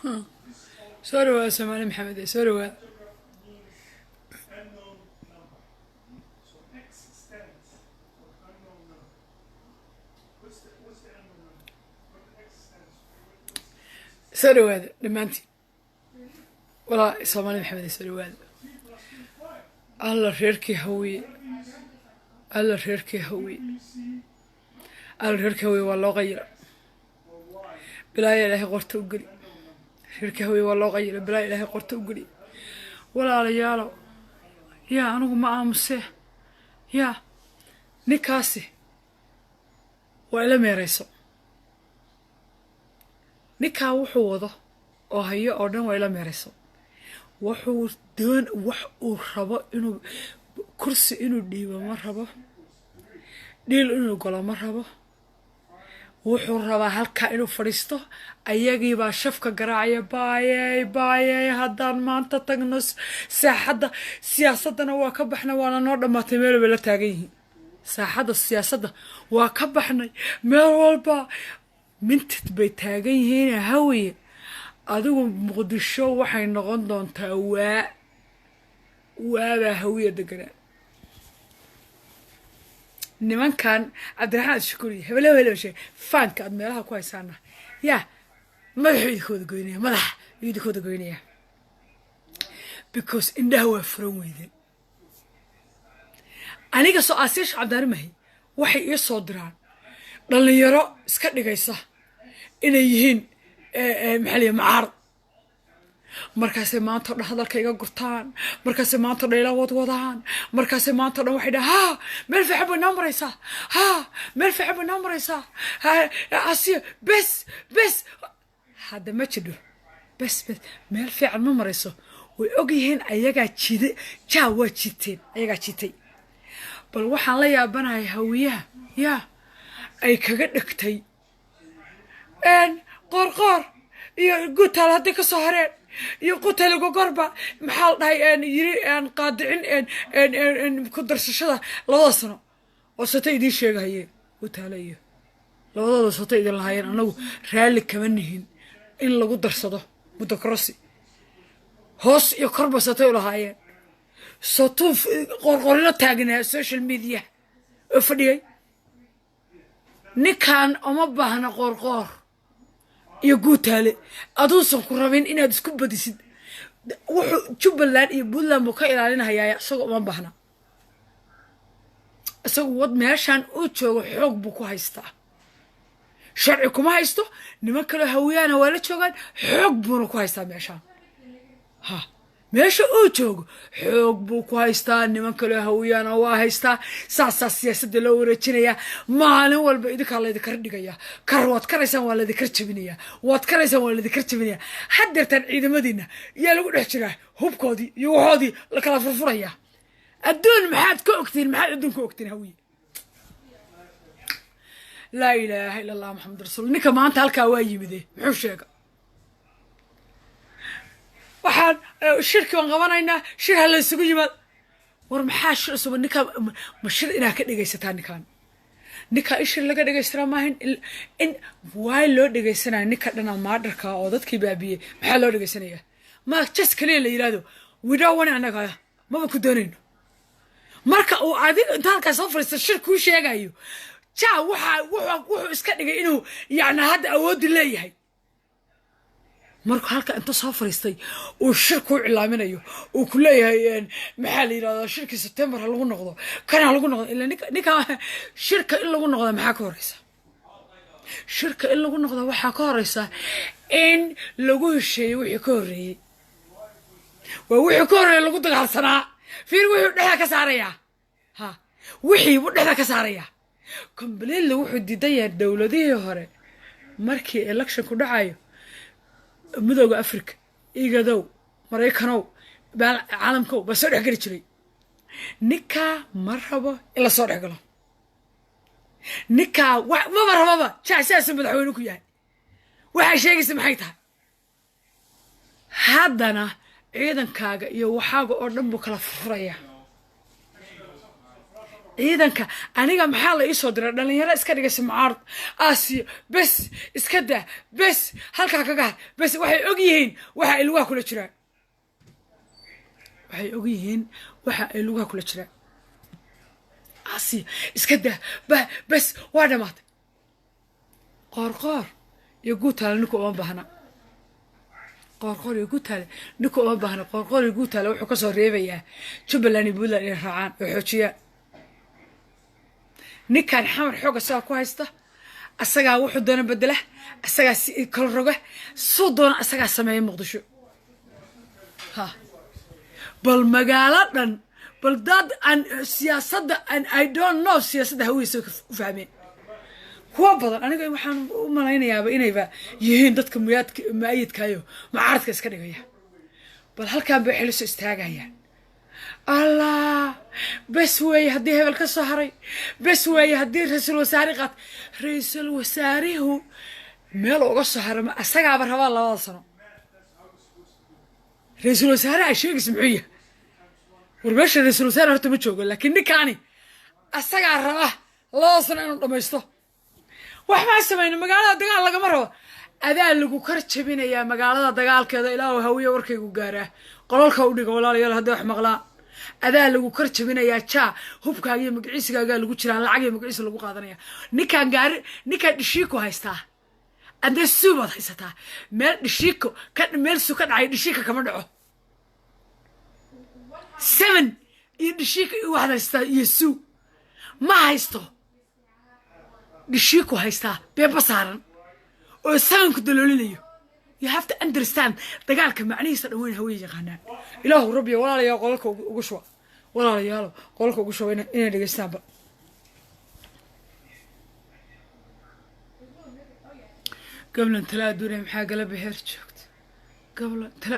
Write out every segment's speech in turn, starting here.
Soo dhawaada, Soomaali Maxamed, soo dhawaada. Unknown number. So X stands for unknown number. What's the unknown number? What X stands for? Soo dhawaada dhammaantiin, walaa Soomaali Maxamed, soo dhawaada. Alla reerkii Hawiye, alla reerkii Hawiye, alla reerkii Hawiye, waa loo qayila. Bilaaya Ilaahay qorta u geli. Reerkii Hawiye waa loo qayila, bilaaya Ilaahay qorta u geli. Walaalayaalo, yaa anigu ma aamusee? Yaa ninkaasi waa ila meerayso. Ninkaa wuxuu wado oo hayo oo dhan waa ila meerayso. Wuxuu doon, wax uu rabo, inuu kursi inuu dhiibo ma rabo, dhiil inuu galo ma rabo. Wuxuu rabaa halkaa inuu fadhiisto. Ayagiibaa shafka garaacaya, baayey baayey. Haddaan maanta tagno saaxadda siyaasaddana waa ka baxnay, waana noo dhammaatay. Meel bay la taagan yihiin, saaxadda siyaasadda waa ka baxnay, meel walba mintid bay taagan yihiin. Hawiye, adigu Muqdisho waxay noqon doontaa waa waabaa Hawiye deganaa. Nimankan Cabdiraxmaan Shukuriy, hebele hebele sheeg, faanka aad meelaha ku haysaana, yaa madaxuu idinkooda goynaya, madaxa ayuu idinkooda goynaya, because indhaha waa furan weydeen. Aniga soo Aasiish Cabdaari mahay, waxay ii soo diraan dhallinyaro iska dhigaysa inay yihiin, maxaa liya, macaarad. Markaasay maanta o dhan hadalka iga gurtaan, markaasay maanta o dhan ila wadwadaan, markaasay maanta o dhan waxay dhaha, "Ha, meel fiican bay noo maraysaa, ha, meel fiican bay noo maraysaa." Ha, Asiya, bes bes, hadda ma jidho. Bes bes, meel fiican ma marayso. Way og yihiin, ayagaa jide, jaa waa jiteen, ayagaa jitay. Bal waxaan la yaabanahay Hawiyaha yaa ay kaga dhegtay Qoorqoor iyo Gutaal hadday ka soo hareen iyo Qutali Gogorba, maxaa la dhahay, yiri qaadicin ku darsashada 2da sano oo soto idiin sheegahayeen. Gutaale iyo labadooda soto idin lahaayeen, annagu raalli kama nihin in lagu darsado mudocrosi. Hoos iyo korba sotay u lahaayeen. Sotuu Qorqorino taagnaa social media oo fadhiyay. Ninkan uma baahna Qoorqoor iyo Guutaale. Aduusan ku rabin inaad isku badisid. Wuxuu Jubbaland iyo Puntland buu ka ilaalinahayaa, isagoo uma baahna. Isagu wad meeshaan uu joogo xoog buu ku haystaa, sharci kuma haysto. Niman kaloo Hawiyaana waa la joogaan, xoog buuna ku haystaa meeshaan. Ha, meesha uu joogo xoog buu ku haystaa, niman kaloo Hawiyaana waa haystaa. Saasaa siyaasadda loo wareejinayaa. Maalin walba idinkaa laydinkar dhigayaa. Kar waad karaysaan, waa laydinkar jabinayaa. Waad karaysaan, waa laydinkar jabinayaa. Haddeertaan ciidamadiina yaa lagu dhex jiraa, hubkoodii iyo waxoodii la kala furfurayaa. Adduun maxaad ka ogtiin? Maxaad adduun ka ogtiin, Hawiye? Laa ilaaha ila Allah, Maxamed rasuul. Ninka maanta halkaa waa yimide, muxuu sheega? Waxaan shirki baan qabanaynaa, shir ha la isugu yimaad. War maxaa shir isugu? Ninkaa ma shir inaa ka dhegaysataa? Ninkaa in shir laga dhegaysanaa maahan. In waay loo dhegaysanaya ninka dhanaa maadharka oo dadkii baabiyey? Maxaa loo dhegaysanaya? Ma jas kaliya la yidhahdo widhowan, annaga maba ku doonayno. Marka uu adiga inta halkaa soo fadhiista shir kuu sheegayo, ja waxa wuxuu iska dhigay inuu yacni hadda awooddi leeyahay. Markuu halka inta soo fadhiistay uu shir kuu cilaaminayo, uu ku leeyahay, maxaa la yidhahdaa, shirkii September ha lagu noqdo, kan ha lagu noqdo. Ila ninka shirka in lagu noqda maxaa ka horeysa? Shirka in lagu noqda waxaa ka horeysa in lagu hesheeyo wixii ka horreeyey. Waa wixii ka horreeya lagu dagaalsanaa. Fiir, wuxuu dhexda ka saarayaa, ha, wixii buu dhexda ka saarayaa completely. Wuxuu diidan yahay dowladihii hore markii electionku dhacayo, Midooda Africa, Igadow, Maraykanow, caalamkow baa soo dhexgeli jiray. Ninkaa ma rabo in la soo dhexgalo. Ninkaa maba rababa. Jaa sidaasuu madaxweyne ku yahay. Waxaa sheegaysa maxay tahay? Haddana ciidankaaga iyo waxaaga oo dhan buu kala furfurayaa. Ciidanka aniga maxaa la iisoo diray? Dhalinyaro iska dhigaysa mucaarad, Aasiyo bes iska daa, bes halkaa kaga har, bes. Waxay og yihiin waxa ay lugaha kula jiraan. Waxay og yihiin waxa ay lugaha kula jiraan. Aasiya iska daa ba, bes, waa dhamaatay. Qoorqoor iyo Guutaale ninku uma baahna. Qoorqoor iyo Guutaale ninku uma baahna. Qoorqoor iyo Guutaale wuxuu kasoo reebayaa Jubbaland iyo Puntland inay raacaan oo xoojiyaan. Ninkan Xamar xooga sidaa ku haysta, asagaa wuxuu doona bedela, asagaa si kala roga, suu doona asagaa sameeya Muqdisho. Ha bal magaalo dhan, bal dad aan siyaasadda aan, I don't know, siyaasadda hawiisa u fahmeen kuwa badan. Aniga waxaan u malaynayaaba inayba yihiin dadka muyaadka muayidkaayo mucaaradka iska dhigaya. Bal halkaan bay xiliso istaagayaan. Allah, bes weeye haddii hebel ka soo haray, bes weeye haddii ra-iisul wasaare qaat. Ra-iisul wasaarihu meel uga soo haray ma asagaaba rabaa 2da sano. Ra-iisul wasaaraha sheegaysa muxuu yahay? War meesha ra-iisul wasaare horta ma joogo, laakiin ninkaani asagaa raba 2da sano inuu dhamaysto. Wax maa samayna, magaalada dagaal lagama rabo. Adaa lagu kor jabinayaa magaalada dagaalkeeda. Ilaahu Hawiye warkaygu gaaraa, qolalka u dhiga, walaalayaal, hadday wax maqlaan. Adaa lagu kor jabinayaa. Jaa hubkaaga iyo magaciisigaagaa lagu jiraa, lacag iyo magaciisa lagu qaadanaya. Ninkaan gaari, ninkaan dhishiiko haystaa, adna suubaad haysataa. Meel dhishiiko ka, meel su ka dhacay dhishiika kama dhaco. Seven iyo dhishiika iyo waxaad haysataa iyo suu ma haysto. Dhishiiku haystaa beeba saaran oo sabanku daloolinayo. You have to understand dagaalka macnihiisa dhan weyn. Hawiye yaqaanaan. Ilaahu rabbiya, walaalayaal, qolalka ugu shuba. Walaalayaalo, qolalka ugu shuba inay dhegeystaanba. Gablan tala adduunaya maxaa gala beheer joogta? Gablan tala,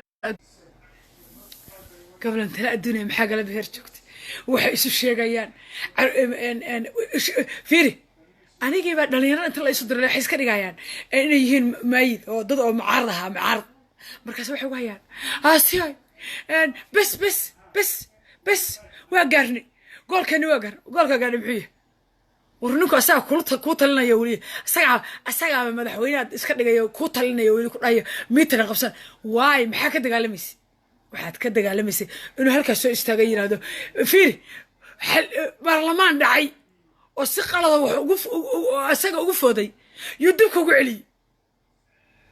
gablan tala adduunaya maxaa gala beheer joogta? Waxay isu sheegayaan fiiri. Anigii baa dhalinyarada inta la isu diray waxay iska dhigayaan inay yihiin maayid oo dad oo mucaarad ahaa, mucaarad. Markaas waxay ugu hayaan, Aasiyay, bes bes bes bes, waa gaarnay goolkeeni, waa gaarnay goolka. Gaarnay muxuu yahay? War ninku asaga kuu talinaya weli, asagaaba madaxweynead iska dhigaya, kuu talinaya weli, ku dhahaya miitana qabsan waay. Maxaa ka dagaalamaysa? Waxaad ka dagaalamaysay inuu halkaas soo istaaga, yidhahdo, fiiri, baarlamaan dhacay oo si qalada wax ugu asaga ugu fooday yuu dibka ugu celiyey.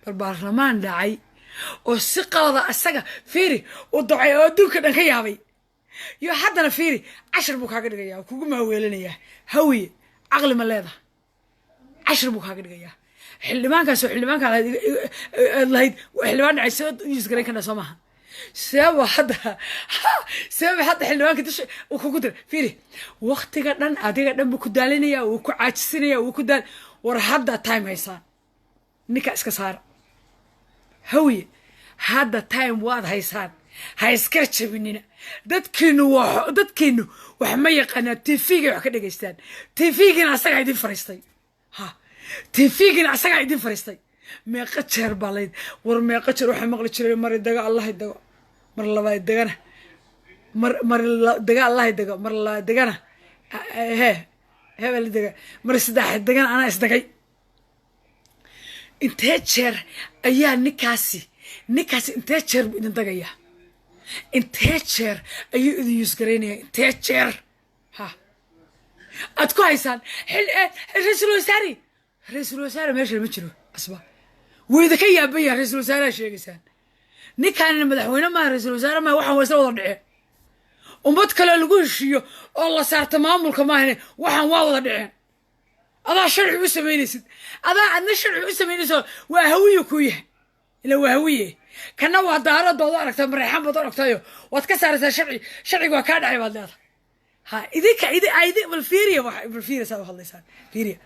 Bal baarlamaan dhacay oo si qalada asaga, fiiri, u dacay oo adduunka dhan ka yaabay yo, haddana fiiri, cashar buu kaaga dhigayaa, kugu maaweelinayaa. Hawiye, caqli ma leedaha? Cashar buu kaaga dhigayaa. Xildhibaankaas oo xildhibaanka aad lahayd xildhibaan dhacay see u yusgarayn karnaa? Soo maaha? Seeba hadda, seeba hadda xildhibaanka dusha uu kugu diray. Fiiri, waktiga dhan adiga dhan buu ku daalinaya, wuu ku caajisinaya, wuu ku daal. War hadda time haysaan, ninka iska saara. Hawiye, hadda time waad haysaan, ha iska jabinina. Dadkiinu waa dadkiinu, wax ma yaqaanaa. TV-gay wax ka dhegaystaan. TV-giina asagaa idin fariistay. Ha, TV-giina asagaa idin fariistay. Meeqa jeer baa layd war? Meeqa jeer waxaa maqli jiray: mari dago Allahay dago, mar labaad dagana, mar mar daga Allahay dago, mar labaad dagana, he hebel daga, mar saddexaad dagana anaa isdagay. Intee jeer ayaa ninkaasi intee jeer buu idin dagayaa? Intee jeer ayuu idin yuusgaraynaya? Intee jeer ha aad ku haysaan ra-iisul wasaare? Ra-iisul wasaare meesha ma jiro asba, wuu idinka yaaban yahay. Ra-iisul wasaaraha sheegaysaan, ninkaanina madaxweyne maaha, ra-iisul wasaare maaha. Waxaan waa isla wada dhaceen. Ummad kaleo lagu heshiiyo oo la saarto maamulka maahane, waxaan waa wada dhaceen. Adaa sharci u samaynaysid, adaa adna sharci u samaynayso. Waa Hawiye kuu yahay, ila waa Hawiye. Kana waa Daarood baad u aragtaa, Mareexaan baad u aragtayo, waad ka saaraysaa sharci. Sharciga waa kaa dhacay baad leedahay. Ha idinka idi idi bal fiiriya, bal fiiriya saa u hadlaysaan. Fiiriya,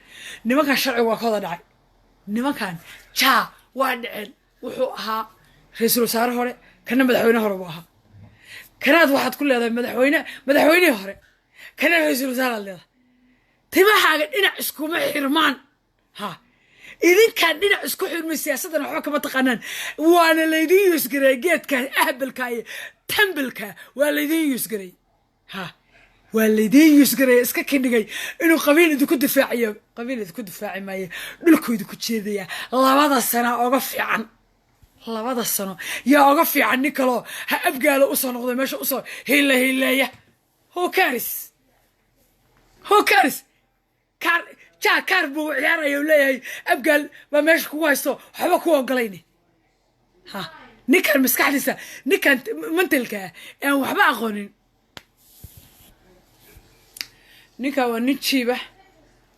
nimankan sharciga waa ka wada dhacay. Nimankan jaa waa dhaceen. Wuxuu ahaa ra-iisul wasaare hore, kana madaxweyne hore buu ahaa. Kanaad waxaad ku leedahay madaxweyne, madaxweynihii hore, kana ra-iisul wasaare aad leedahay. Timahaaga dhinac iskuma xirmaan. Ha, idinkaan dhinac isku xirmay, siyaasaddan waxba kama taqaanaan. Waana laydin yuusgaray geedka ahbalka iyo tambalka, waa laydin yuusgaray. Ha. Waa laydiin use-garaya, iska kindhigay inuu qabiil idinku difaaciyo. Qabiil idinku difaaci maayo, dhulku idinku jeedaya. 2da sana oga fiican, 2da sano yaa oga fiican nin kaloo ha Abgaalo usoo noqday, meesha usoo hiila hiileeya. Who cares? Who cares? Kaar jaa kaar buu ciyaaraya, uu leeyahay Abgaal baa meesha kugu haysto, waxba ku ogolayni. Ha ninkan maskaxdiisa, ninkan mental-ka ah ee aan waxba aqoonin, ninkan waa nin jiiba,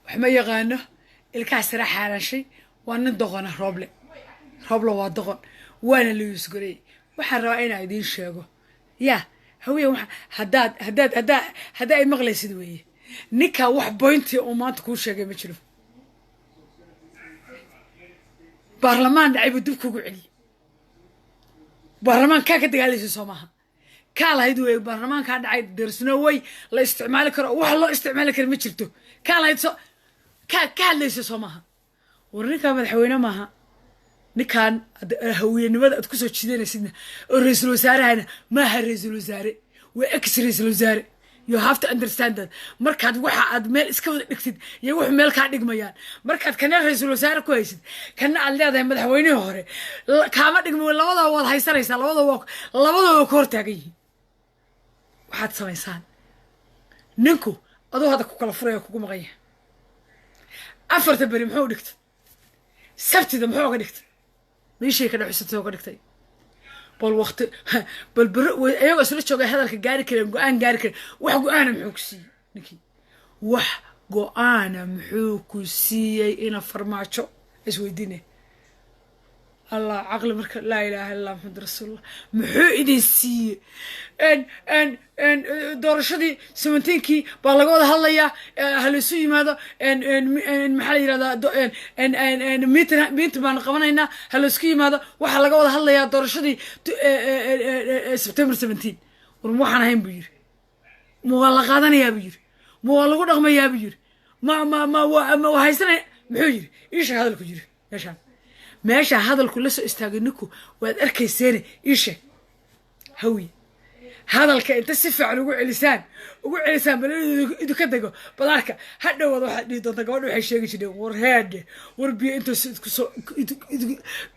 wax ma yaqaano, ilkaha sare xaaraanshay, waa nin doqona. Rooble, Rooble waa doqon, waana la use-gareeyey. Waxaan rabaa inaan idiin sheego, yaa Hawiya, waxa haddaad haddaad haddaa haddaa ay maqlaysid weeye. Ninkaa wax point-i uu maanta kuu sheegay ma jiro. Baarlamaan dhacay buu dib kugu celiyey. Baarlamaan kaa ka dagaalaysa soo maaha, kaa lahayd wey. Baarlamaankaa dhacay, there's no way la isticmaali karo, wax loo isticmaali karo ma jirto. Kaa lahayd so kaa ka hadlaysa soo maaha. War ninkaa madaxweyne maaha. Ninkan Hawiyenimada aad kusoo jiidanaysidna oo ra-iisul wasaarahana maaha. Ra-iisul wasaare waa ex ra-iisul wasaare. You have to understand that. Markaad waxa aad meel iska wada dhigtid iyo wuxu meel kaa dhigmayaan, markaad kana ra-iisul wasaare ku haysid, kana aad leedahay madaxweynihii hore, kaama dhigmi. Labadaba waad haysanaysaa, labadaba waa ka hortaagan yihiin. Waxaad samaysaan, ninku aduu hadda ku kala furaya, kugu maqan yahay. 4ta beri muxuu dhigtay? Sabtida muxuu oga dhigtay? Meeshay ka dhex sabtida oga dhigtay. Bal waqti, bal bero iyagoo isla joogay hadalka gaari kareen, go-aan gaari kareen. Wax go-aana muxuu ku siiyey ninkii? Wax go-aana muxuu ku siiyey ina Farmaajo isweydiine? Allah, caqli marka, laa ilaaha illa Maxamed rasuulullah. Muxuu idin siiyey? N n doorashadii 17-kii baa laga wada hadlayaa, ha laysu yimaado. Maxaa la yirahdaa? Meeting baan qabanaynaa, ha laysku yimaado. Waxaa laga wada hadlayaa doorashadii September 17. War ma waxaan ahayn buu yiri? Ma waa la qaadanayaa buu yiri? Ma waa lagu dhaqmayaa buu yiri? Ma waa haysanaya muxuu yiri? Ii sheeg hadalku yiri. Meeshaan, meesha hadalku la soo istaagay ninku waad arkayseene, ii sheeg. Hawiye, hadalka inta si fiican ugu celisaan, ugu celisaan, bal inuu idinka dego badaarka. Ha dhowaad waxaad dhihi doontaa gabadha waxay sheegi jireen. War heedhe, war biyo intaysa idkusoo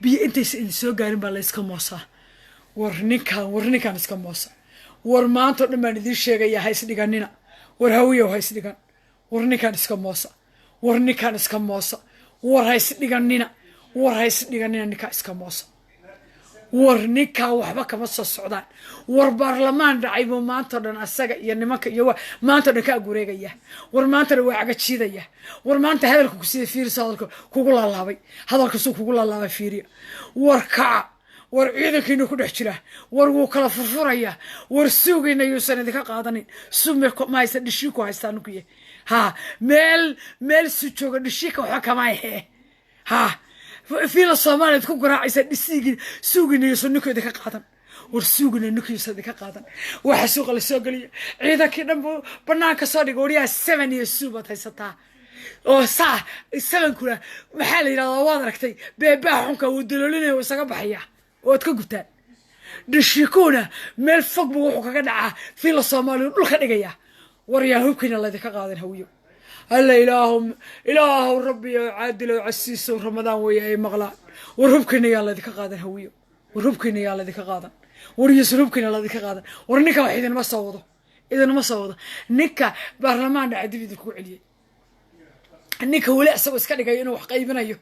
biyo intaysa idin soo gaarin baa la iska moosaa. War ninkaan, war ninkaan iska moosa. War maanta o dhan baan idiin sheegayaa, ha isdhiganina. War Hawiyow, ha isdhigan. War ninkaan iska moosa. War ninkaan iska moosa. War ha isdhiganina. War ha isdhiganina. Ninkaan iska moosa. War ninkaa waxba kama soo socdaan. War baarlamaan dhacay buu maantao dhan asaga iyo nimanka iyo maanta o dhan ka agureegaya. War maantana waa caga jiidaya. War maanta hadalka kusida fiirisa, hadalka kugu laalaabay, hadalka suu kugu laalaabay fiiriya. War kaca, war ciidankiina ku dhex jira. War wuu kala furfuraya. War suugayna yuusan idinka qaadanin. Sume ma haysta, dhishiiku haystaa ninku. Ha meel meel su jooga dhishiika waxba kama he. Ha fiila Soomaaliyaad ku garaacaysa dhisiigin, suugina yuusan ninku idinka qaadan. War suugina ninku yuusan idinka qaadan. Waxa suuqa la soo geliya, ciidankii dhan buu banaanka soo dhigay. Waryaa, seven iyo suu baad haysataa oo saa seven-kuna maxaa la yidhahdaa? Waad aragtay beebaha xunka wuu daloolinaya, wuu isaga baxaya, waad ka gubtaan. Dhishikuuna meel fog buu wuxuu kaga dhacaa fiila Soomaaliya, dhulka dhigaya. War yaa hubkiina laydinka qaadan, Hawiyo. Alla, ilaahow, ilaahow, rabbiyo caadilow, casiisow, Ramadaan weeye, ay maqlaan. War hubkiina yaa laydinka qaadan, Hawiyo. War hubkiina yaa laydinka qaadan. War yuusan hubkiina laydinka qaadan. War ninka wax idinma soo wado, idinma soo wado. Ninka baarlamaan dhacay dib idinku celiyey, ninka weli isagoo iska dhigayo inuu wax qaybinayo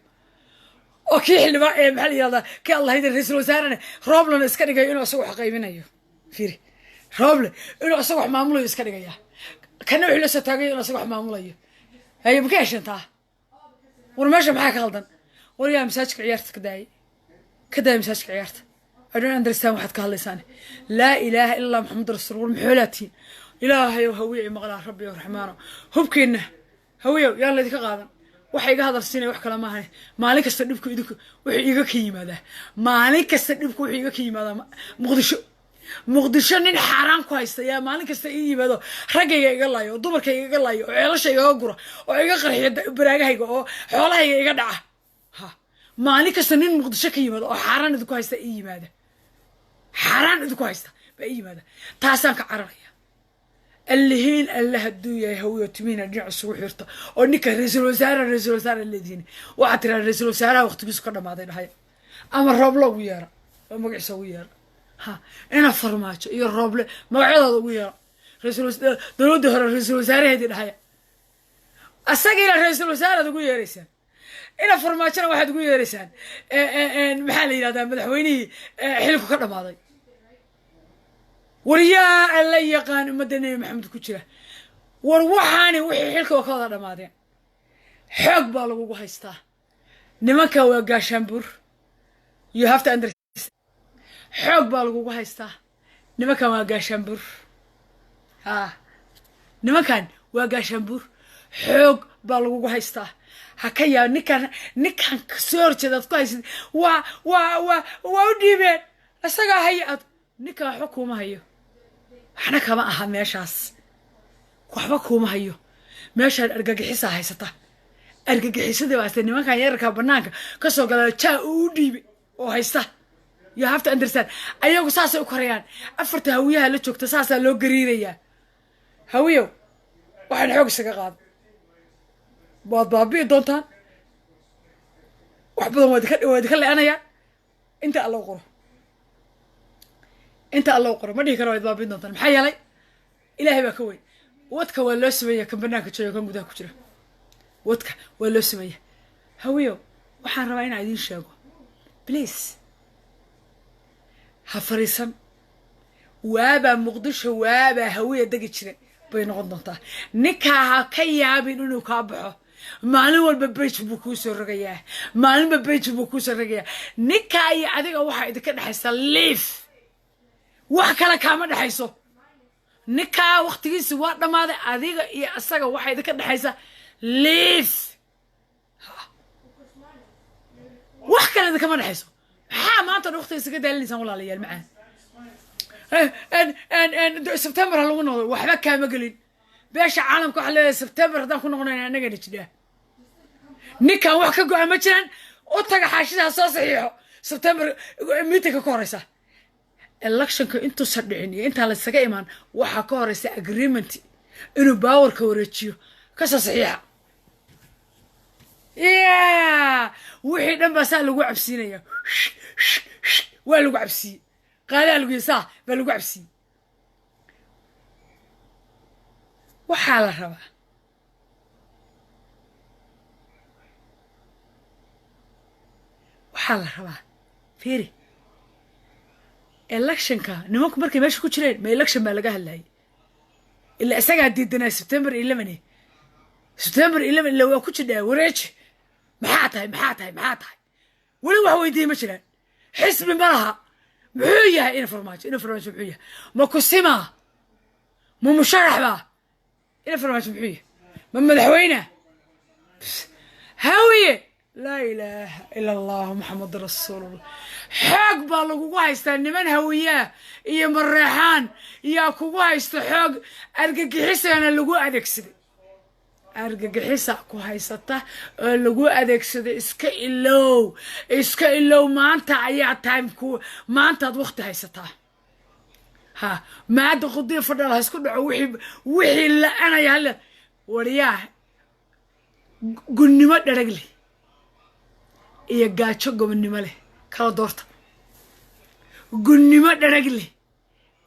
oo kii xildhibaan ee maxaa la yihahdaa, kii Allahayda ra-iisul wasaarena Rooblena iska dhigayo inuu isaga wax qaybinayo. Fiiri, Rooble inuu isaga wax maamulayo iska dhigaya, kana wuxuu la soo taagayo inuu isaga wax maamulayo. Haye, ma ka heshantaa? War meesha maxaa ka qaldan? War yaa masaajidka ciyaarta ka daayay, ka daaya masaajidka ciyaarta. I don't understand waxaad ka hadlaysaan. Laa ilaaha illa Allah Maxamed rasuul. War maxoolaa tihiin? Ilaahayow, Hawiye i maqlaa, rabbi raxmaano, hubkeenna Hawiyow yaan laydinka qaadan. Waxa iga hadal siinaya wax kale maahan. Maalin kasta dhibku idinku wuxuu iiga ka yimaadaa, maalin kasta dhibku wuxuu iiga ka yimaadaa Muqdisho. Muqdisho nin xaaraan ku haysta yaa maalin kasta ii yimaado, raggayga iga laayo, oo dumarkayga iga laayo, oo ceelasha igaga gura, oo iga qarxiya baraagahayga, oo xoolahayga iga dhaca. Ha maalin kasta nin Muqdisho ka yimaado oo xaaraan idinku haysta ii yimaada, xaaraan idinku haysta baa ii yimaada. Taasaan ka cararaya. Allihiin alle hadduu yahay, Hawiyo, timihiina dhinac isugu xirta oo ninka ra-iisul wasaare, ra-iisul wasaare leedihiin, waxaad tiraa ra-iisul wasaaraha waqtigiisu ka dhamaaday dhahaya, ama Rooble ugu yeera oo magaciisa ugu yeera. Ha ina Farmaajo iyo Rooble magacyadooda ugu yeera. Ra-iisul dowladdii hore ra-iisul wasaaraheedii dhahaya, asagiina ra-iisul wasaaraad ugu yeeraysaan, ina Farmaajona waxaad ugu yeeraysaan, maxaa la yidhahdaa, madaxweynihii xilku ka dhamaaday. War yaa alla yaqaan ummadda Nebi Maxamed ku jira, war waxaani wixii xilka waa ka wada dhamaadeen. Xoog baa lagugu haystaa. Nimanka waa gaashaanbuur, you have to understand. Xoog baa lagugu haystaa. Nimankan waa gaashaanbuur. Ha, nimankan waa gaashaanbuur, xoog baa lagugu haystaa. Ha ka yaa ninkan, ninkan kasoo horjeedaad ku haysid waa u dhiibeen, isagaa haya. Ad ninkan waxba kuuma hayo, waxna kama aha meeshaas, waxba kuuma hayo meeshaan. Argagixisaa haysata, argagixisadii baa haysta. Nimankan yararka banaanka kasoo gala jaa uu u dhiibay oo haysta. You have to understand, ayagu saasay u korayaan. Afarta Hawiyaha la joogta saasaa loo gariirayaa. Hawiyow, waxaan xoog isaga qaada, waad baabi'i doontaan. Wax badan waa idinka le-anayaa inta Alla u qoro, inta Alla u qoro. Ma dhihi karo waad baabi'in doontaan, maxaa yeelay Ilaahay baa ka weyn. Wadka waa loo sameeya, kan banaanka jooga, kan gudaha ku jira, wadka waa loo sameeya. Hawiyow, waxaan rabaa inaan idiin sheego, please ha fariisan. Waabaa Muqdisho, waabaa Hawiya degi jira bay noqon doontaa. Ninkaa ha ka yaabin inuu kaa baxo. Maalin walba page buu kuu soo rogayaa, maalinba page buu kuu soo rogayaa. Ninkaa iyo adiga waxaa idinka dhexaysa liif, wax kale kaama dhexayso. Ninkaa waktigiisi waa dhammaaday. Adiga iyo isaga waxaa idinka dhexaysa liif, wax kale idinkama dhexayso. Maxaa maanta dhan waqtiga isaga daalinaysaan, walaalayaal macaan? Sebtember ha lagu noqdo, waxba kaama gelin. Beesha caalamka waxaa leedahay Sebtember haddaan ku noqonayna annagana jidhaa. Ninkan wax ka go-a ma jiraan. U taga xaashida, ha soo saxiixo Sebtember meetingka ka horeysa. Electionka intuusan dhicin iyo intaan laysaga imaan waxaa ka horeysa agreement inuu powerka wareejiyo, kasoo saxiixa. Ya wixii dhan baa saa lagu cabsiinaya, waa lagu cabsiiyey, qaadaa lagu saa baa lagu cabsiiyey. Waxaa la rabaa waxaa la rabaa, fiiri, electionka nimanku markay meesha ku jireen, ma election baa laga hadlayay? Ilaa isagaa diidanaa September 11, September 11 ila waa ku jidhaa. Wareeji, maxaa tahay, maxaa tahay, maxaa tahay? Weli wax weydiiye ma jiraan. Xisbi ma laha. Muxuu yahay ina Farmaajo? Ina Farmaajo muxuu yahay? Ma kusimaa? Ma musharax baa ina Farmaajo? Muxuu yahay? Ma madaxweyne? Hawiye, laa ilaaha ila Allah, Maxamed rasuulullah. Xoog baa lagugu haystaa. Niman Hawiyaa iyo Mareexaan yaa kugu haysta xoog, argagixisana lagu adeegsaday. Argagixisa ku haysata oo lagu adeegsaday. Iska ilow, iska ilow. Maanta ayaa time ku, maantaad wakti haysataa. Ha maada qudiya fadhal ha isku dhaco. Wixii la-anaya hal waryaa gunnimo dharag leh iyo gaajo gobonnimo leh kala doorta. Gunnimo dharag leh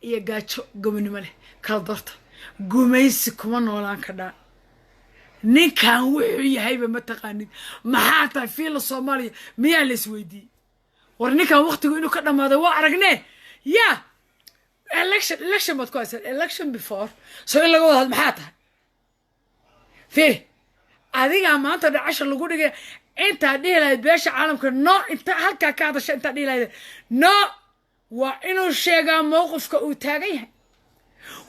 iyo gaajo gobonnimo leh kala doorta. Gumaysi kuma noolaan kadhaan. Ninkan wuxuu yahayba ma taqaanid. Maxaa tahay? Fiila Soomaaliya miyaa la isweydiiyey? War ninkan waktigu inuu ka dhamaaday waa aragne. Ya election, election baad ku haysaan, election before, so in laga wada had. Maxaa tahay? Fiiri, adigaa maanta dhacasha lagu dhigay. Intaad dhihi lahayd beesha caalamka no, inta halkaa ka hadasha, intaad dhihi lahayd no, waa inuu sheegaa mowqifka uu taagan yahay,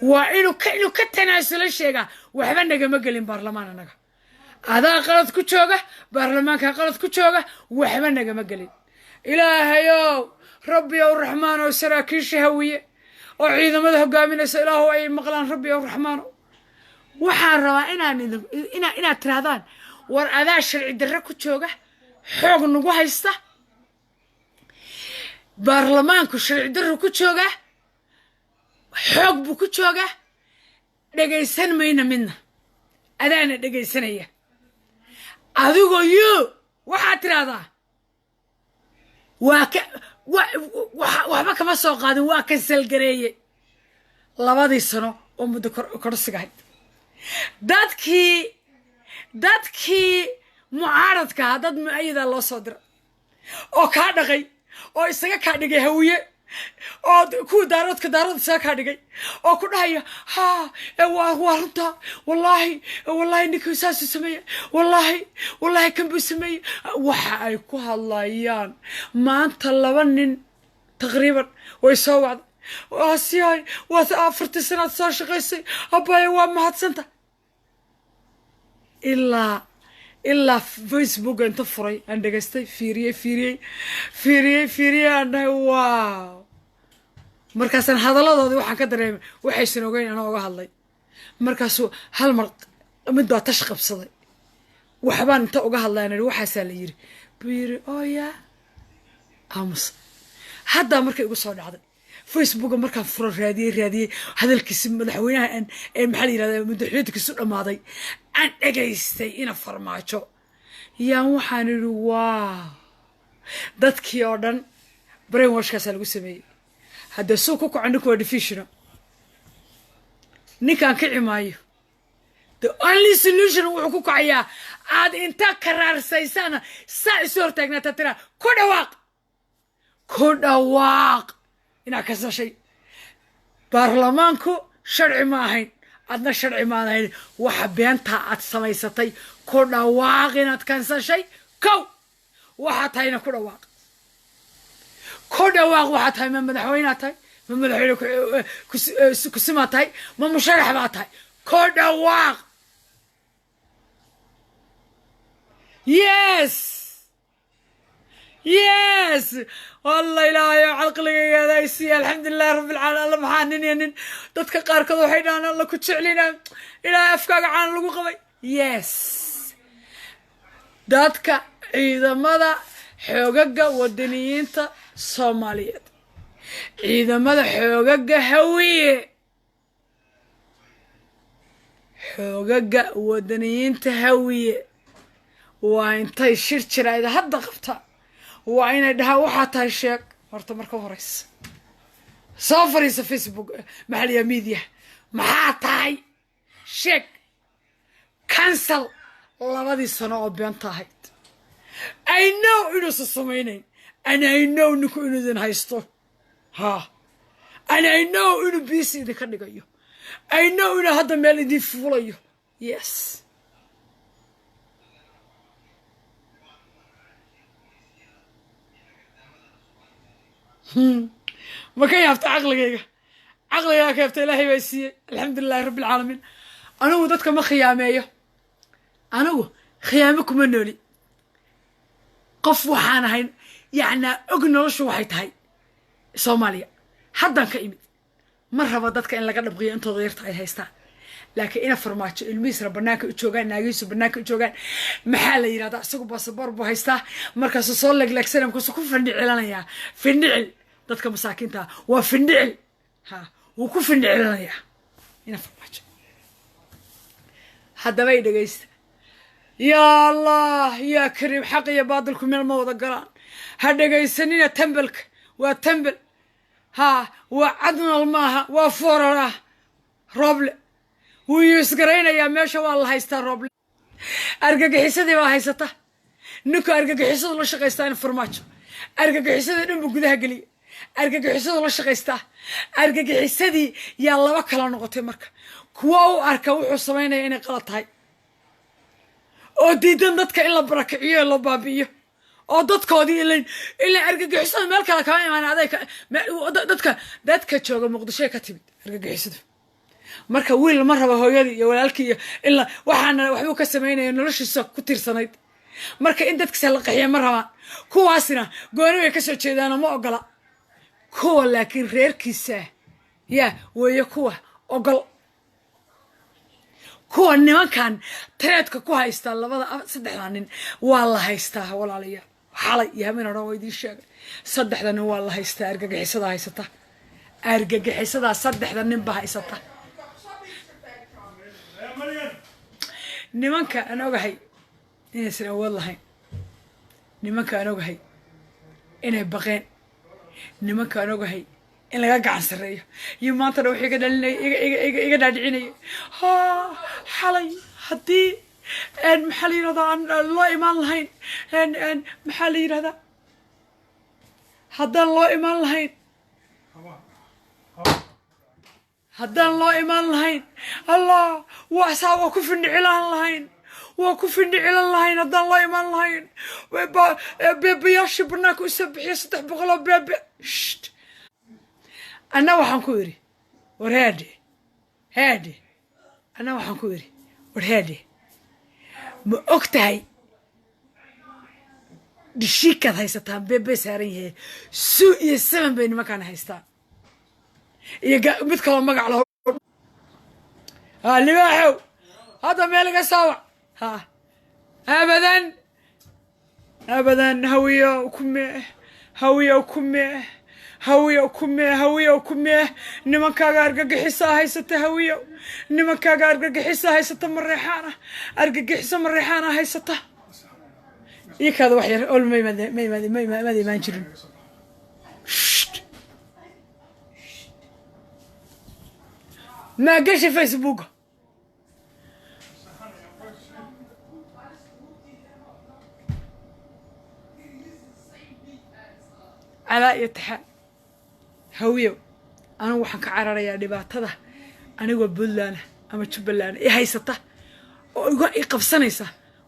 waa inuu ka tanaasulo sheegaa. Waxba nagama gelin baarlamaan annaga. Adaa qalad ku jooga, baarlamaankaa qalad ku jooga, waxba nagama gelin. Ilaahayow, Rabbi ow Raxmaan oo saraakiisha Hawiye oo ciidamada hogaaminaysa, Ilaahu ay maqlaan. Rabbi ow Raxmaano, waxaan rabaa inaan idin inaad tirahdaan: war adaa sharci darre ku jooga, xoog nagu haysta, baarlamaanku sharci darro ku joogaa, xoog buu ku joogaa. Dhegaysan mayna midna, adaana dhegaysanaya. Adigoo yo waxaad tidhaahdaa waa ka waxba kama soo qaadin, waa cancel gareeye 2dii sano oo muddo korsiga ahayd. Dadkii mucaaradka ahaa, dad mu-ayada loo soo dira oo kaa dhaqay oo isaga kaa dhigay Hawiye oo kuwa Daaroodka, Daarood isaga kaa dhigay oo ku dhahaya, "Ha, waa runta, wallaahi, wallaahi, ninkii saasuu sameeyey, wallaahi, wallaahi, kan buu sameeyey." Waxa ay ku hadlayaan maanta, laba nin taqriiban way soo wacday. "Waasiyahay, waad 4tii sanaad soo shaqaysay, abaya, waa mahadsanta." Ilaa Facebook inta furay aan dhegaystay, fiiriyey, fiiriyey, fiiriyey, fiiriyey, aan dhahay, "Wow." Markaasaan hadalladoodii waxaan ka dareemay waxaysan ogeyn anaa oga hadlay. Markaasuu hal mar mid baa tash qabsaday. Waxbaan inta uga hadlayaan idhi, "Waxaasaa la yiri," buu yiri. "Oo yaa aamus." Haddaa markay igu soo dhacday Facebooka, markaan furo, raadiyey, raadiyey hadalkiisi madaxweynaha aan ee maxaa la yirahdaa, madaxweynkiisu dhammaaday, aan dhegaystay ina Farmaajo, yaan waxaan idhi, "Wow, dadkii oo dhan brain washkaasaa lagu sameeyey." Haddee suu ku kaco ninku waa deficient. Ninkaan kici maayo. The only solution wuxuu ku kacayaa aad inta karaarsaysana saa isu hortaagnaataa, tiraa, "Ku dhawaaq, ku dhawaaq inaad kasashay baarlamaanku sharci ma ahayn, adna sharci maad ahayn, waxa beentaa aad samaysatay ku dhawaaq inaad kansashay." Kow, waxaa tahayna ku dhawaaq, ku dhawaaq waxaa tahay. Ma madaxweynea tahay? Ma madaxweyne kusimaa tahay? Ma musharax baa tahay? Ku dhawaaq. Yes, wallah, ilaahayo caqligaygaada ay siiya. Alxamdulilahi rabbi alcaalamiin. Alla, maxaa nin iyo nin, dadka qaarkood waxay dhahaan, "Alla ku jeclina, ilaahay afkaaga caan lagu qabay." Yes, dadka ciidamada xoogaga wadaniyiinta Soomaaliyeed, ciidamada xoogaga Hawiye, xoogaga wadaniyiinta Hawiye, waa intay shir jiraayda hadda qabta, waa inay dhahaan, "Waxaa tahay sheeg horta." Marka horeysa soo fariisa Facebook, maxaliya, media, maxaa tahay sheeg, cancel 2dii sano oo beenta ahayd. I know inuusan samaynayn, and I know ninku inuu idin haysto ha, and I know inuu biisi idinka dhigayo, I know inuu hadda meel idin fuulayo. Yes. Ma ka yaabta caqligayga? Caqligayga ka yaabta. Ilaahay baa siiyey, alxamdu lilahi rabbi alcaalamiin. Anigu dadka ma khiyaameeyo, anigu khiyaamo kuma nooli. Qof waxaan ahayn yacnaa og noloshu waxay tahay. Soomaaliya haddaan ka imid, ma rabo dadka in laga dhabqiyo intooda yarta ay haystaan. Laakiin ina Farmaajo ilmihiisna banaanka u joogaan, naagihiisu banaanka u joogaan, maxaa la yidhahdaa, isagu basaboor buu haystaa. Markaasuu soo legleegsanaya, markaasuu ku findhicilanayaa. Findhicil dadka masaakiinta waa findhicil, ha, wuu ku findhicilanayaa ina Farmaajo. Haddaba ay dhegaysta. Yaa Allah, yaa kariim. Xaq iyo baadilku meel ma wada galaan. Ha dhegaysanina tembelka, waa tembel, ha, waa cadnal maaha, waa foorarah. Rooble wuu yuusgaraynayaa, meesha waa la haystaa. Rooble argagixisadii baa haysata. Ninku argagixisadu la shaqaystaa in Farmaajo argagixisadii dhan buu gudaha geliya, argagixisadu la shaqaystaa. Argagixisadii yaa laba kala noqotay marka, kuwa u arka wuxuu samaynaya inay qalad tahay oo diidan dadka in la barakiciyo, la baabi'iyo oo dadkoodii ila argagixisadu meel kale kama imaan, aday dadka jooga Muqdishoy ka timid argagixisadu. Marka wiil ma raba hooyadii iyo walaalkii iyo ila waxaana waxbuu ka samaynaya, noloshiisa ku tiirsanayd. Marka in dadkiisa la qaxiya ma rabaan. Kuwaasina gooni bay kasoo jeedaanoo ma ogola kuwa, laakiin reerkiisa yaa weeye kuwa ogol. Kuwa nimankan tareedka ku haystaa, labada saddexda nin waa la haystaa, walaalayaal. Xalay iyo habeen odhan waa idiin sheegay, saddexda nin waa la haystaa. Argagixisada haysata, argagixisadaa saddexda nin ba haysata. Nimanka aan ogahay inaysan awood lahayn, nimanka aan ogahay inay baqeen, nimanka aan ogahay in laga gacan sarreeyo iyo maantana wuxuu iga dhalinaya, iga dhaadhicinaya, ha xalay haddii, maxaa la yidhahdaa, aan loo imaan lahayn, maxaa la yidhahdaa, haddaan loo imaan lahayn, haddaan loo imaan lahayn, Allah, waa saa, waa ku findhicilaan lahayn, waa ku findhicilan lahayn haddaan loo imaan lahayn. Beebayaashii banaanka usoo bixiya, 300 oo beebe. Sht, anna waxaan ku idhi, war heedhe, heedhe. Anna waxaan ku idhi, war heedhe, ma og tahay dhishiikaad haysataan, beebe saaran yahay, Su iyo 7 bay nimankaan haystaan iyo mid kaloo magac laho. Ha libaaxow, hadda meel iga saawac. Ha abadan, abadan. Hawiyo kume, hawiyo kume, hawiyo kume, hawiyo kume. Nimankaaga argagixisaa haysata, hawiyo. Nimankaaga argagixisaa haysata, Mareexaana argagixiso, Mareexaana haysata. Ikaada wax yar ol ma imaad, ma imaad, ma imaad, maad imaan jirin. Shht. Maa gasha Facebooka? Calaa iyo taxaal, hawiyow, anigu waxaan ka cararayaa dhibaatada anigoo Puntland ama Jubbaland i haysata oo iga i qabsanaysa.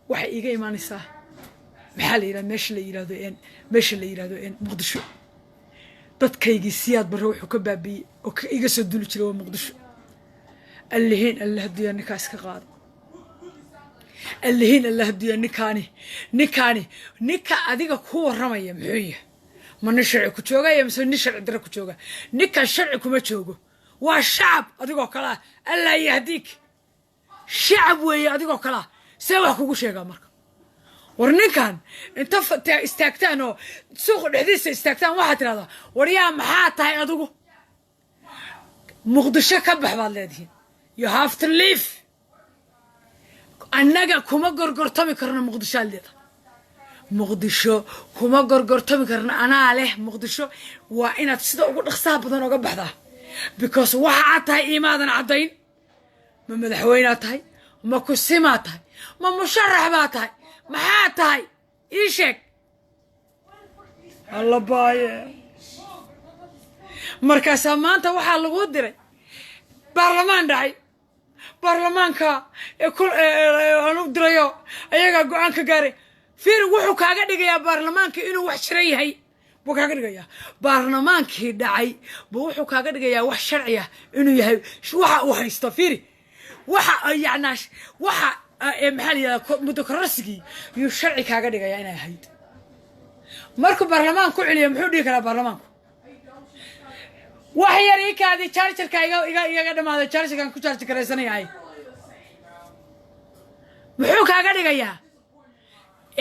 Waxay iiga imaanaysaa, maxaa la yidhahda, meesha la yidhahdo meesha la yidhahdo Muqdisho. Dadkaygii Siyaad Barre wuxuu ka baabiiyey oo ka iga soo duli jiray waa Muqdisho. Allihiin alle haduyaa ninkaa iska qaado. Allihiin alle haduyaa ninkaani, ninkaani, ninka adiga ku warramaya muxuu yahay? Ma nin sharci ku joogaya mise nin sharci dare ku jooga? Ninkan sharci kuma joogo, waa shacab adigoo kale ah. Allah yahdiik, shacab weeye adigoo kale ah. See wax kugu sheegaa marka? War ninkan inta istaagtaan oo suuqa dhexdiisa istaagtaan, waxaad tidhahdaa, war yaa, maxaa tahay adigu? Muqdisho ka bax baad leedihiin. You have to leave. Annaga kuma gorgortami karno Muqdishoaad leedahay. Muqdisho kuma gorgortami karno, anaa leh Muqdisho. Waa inaad sida ugu dhaqsaha badan oga baxdaa, because waxa aad tahay iimaadan caddayn. Ma madaxweynaad tahay? Ma kusimaa tahay? Ma musharax baa tahay? Maxaa tahay? Ii sheeg. Alla baaye, markaasaa maanta waxaa lagu diray baarlamaan dhacay, baarlamaanka aan u dirayo, ayagaa go-aan ka gaaray. Fiir, wuxuu kaaga dhigayaa baarlamaanka inuu wax jira yahay buu kaaga dhigayaa. Baarlamaankii dhacay buu wuxuu kaaga dhigayaa wax sharci ah inuu yahay waxa uu haysto. Fiiri, waxa yacnaa, waxa maxaa la yidhahdaa, muddo kororsigii yuu sharci kaaga dhigayaa inay ahayd. Markuu baarlamaan ku celiyo, muxuu dhihi karaa baarlamaanku? Wax yar ii kaadi, chargerka iga igaga dhamaaday, chargerkan ku charge garaysanayahay. Muxuu kaaga dhigayaa?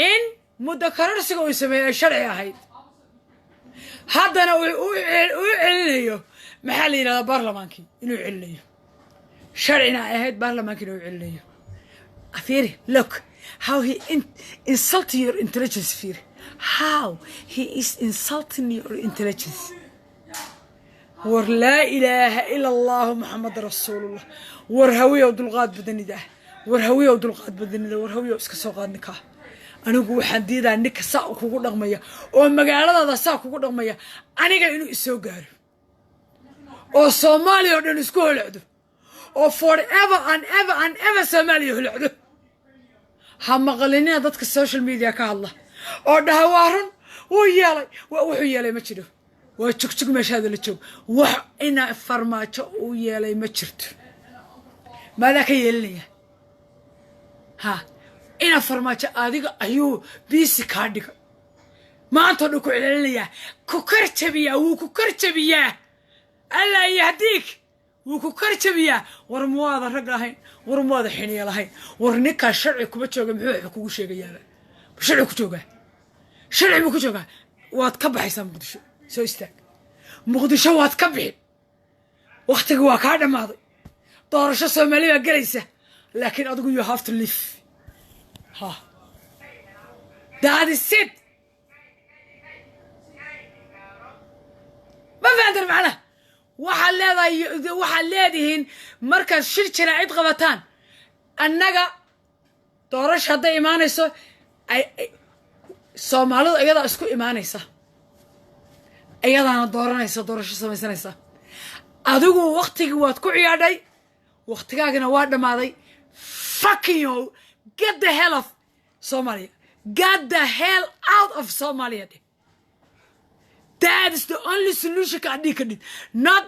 In muddo kororsiga uu sameeyey ay sharci ahayd, haddana uu u celinayo, maxaa la yidhahdaa, baarlamaankii inuu celinayo, sharcina ay ahayd, baarlamaankii inuu celinayo. Fiiri, look how he insulting your intelligence. Fiiri how he is insulting your intelligence. War laa ilaaha ila Allahu, Maxamed rasuulullah. War hawiyow, dulqaad badanida. War hawiyow, dulqaad badanida. War hawiyow, iska soo qaad ninkaa. Anigu waxaan diidaa ninka saa kugu dhaqmaya oo magaaladaada saa kugu dhaqmaya aniga inuu isoo gaaro oo Soomaaliya oo dhan isku holocdo oo forever and ever and ever Soomaaliya holocdo. Ha maqlinina dadka social media ka hadla oo dhaha, waa run, wuu yeelay. Wuxuu yeelay ma jiro. Waa jugjug meeshaada la joog. Wax ina Farmaajo uu yeelay ma jirto. Maadaa ka yeelinaya? Ha ina Farmaajo adiga ayuu biisi kaa dhigay. Maanta o dhan ku celcelinayaa, ku kar jabiyaa, wuu ku kar jabiyaa. Allah yahdiik, wuu ku kar jabiyaa. War muwaada rag lahayn? War muwaada xiniya lahayn? War ninkaa sharci kuma jooga. Muxuu wax kugu sheegayaaba? Sharci ku joogaa? Sharci buu ku joogaa. Waad ka baxaysaa Muqdisho. Soo istaag, Muqdisho waad ka bixi. Wakhtigi waa kaa dhammaaday. Doorasho Soomaali baa gelaysa. Laakiin adigu you have to live. Ha, that is it. Ma fahantan macnaha? Waxaad leedahay, waxaad leedihiin markaad shir jiraacid qabataan, annaga doorasho hadday imaanayso, Soomaalidu iyadaa isku imaanaysa, iyadaana dooranaysa, doorasho samaysanaysa. Adigu waktigii waad ku ciyaadhay, waktigaagina waa dhammaaday. Fucking yo, get the hell of Somalia, get the hell out of Somalia. That is the only solution ka adhii kadhid. Not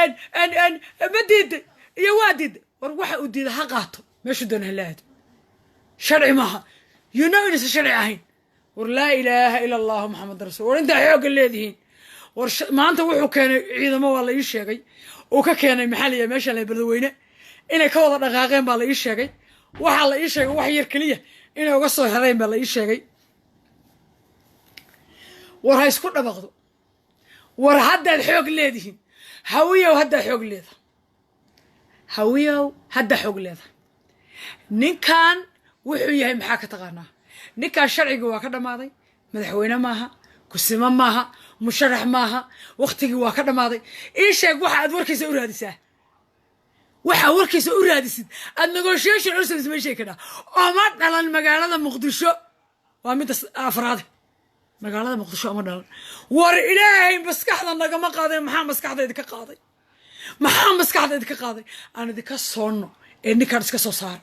and and and ma diiday iyo waa diiday. War waxa uu diiday ha qaato, meeshu doona hala aado. Sharci maaha, you know inaysan sharci ahayn. War laa ilaaha ila Allahu Maxamed rasul. War intaa xoogga leedihiin. War maanta wuxuu keenay ciidamo, waa la ii sheegay, uu ka keenay, maxaa la yihaha, meesha la Beledweyne inay ka wada dhaqaaqeen baa la ii sheegay. Waxaa la ii sheegay wax yar keliya inay uga soo hereen baa la ii sheegay. War ha isku dhabaqdo. War haddaad xoog leedihiin, Hawiyow, haddaad xoog leedahay, Hawiyow, haddaa xoog leedahay. Ninkan wuxuu yahay maxaa ka taqaanaa? Ninkan sharcigii waa ka dhammaaday. Madaxweyne maaha, kusimo maaha, musharax maaha, waktigii waa ka dhammaaday. Ii sheeg waxa aad warkiisa u raadisaa, waxaa warkiisa u raadisid, aad negotiation u samaysid, ma sheegi kadhaa? Oma dhalan magaalada Muqdisho, waa midda afraade. Magaalada Muqdisho oma dhalan. War Ilaahay maskaxda nagama qaaday. Maxaa maskaxda idinka qaaday? Maxaa maskaxda idinka qaaday? Aan idinka soonno ee ninkaan iska soo saara.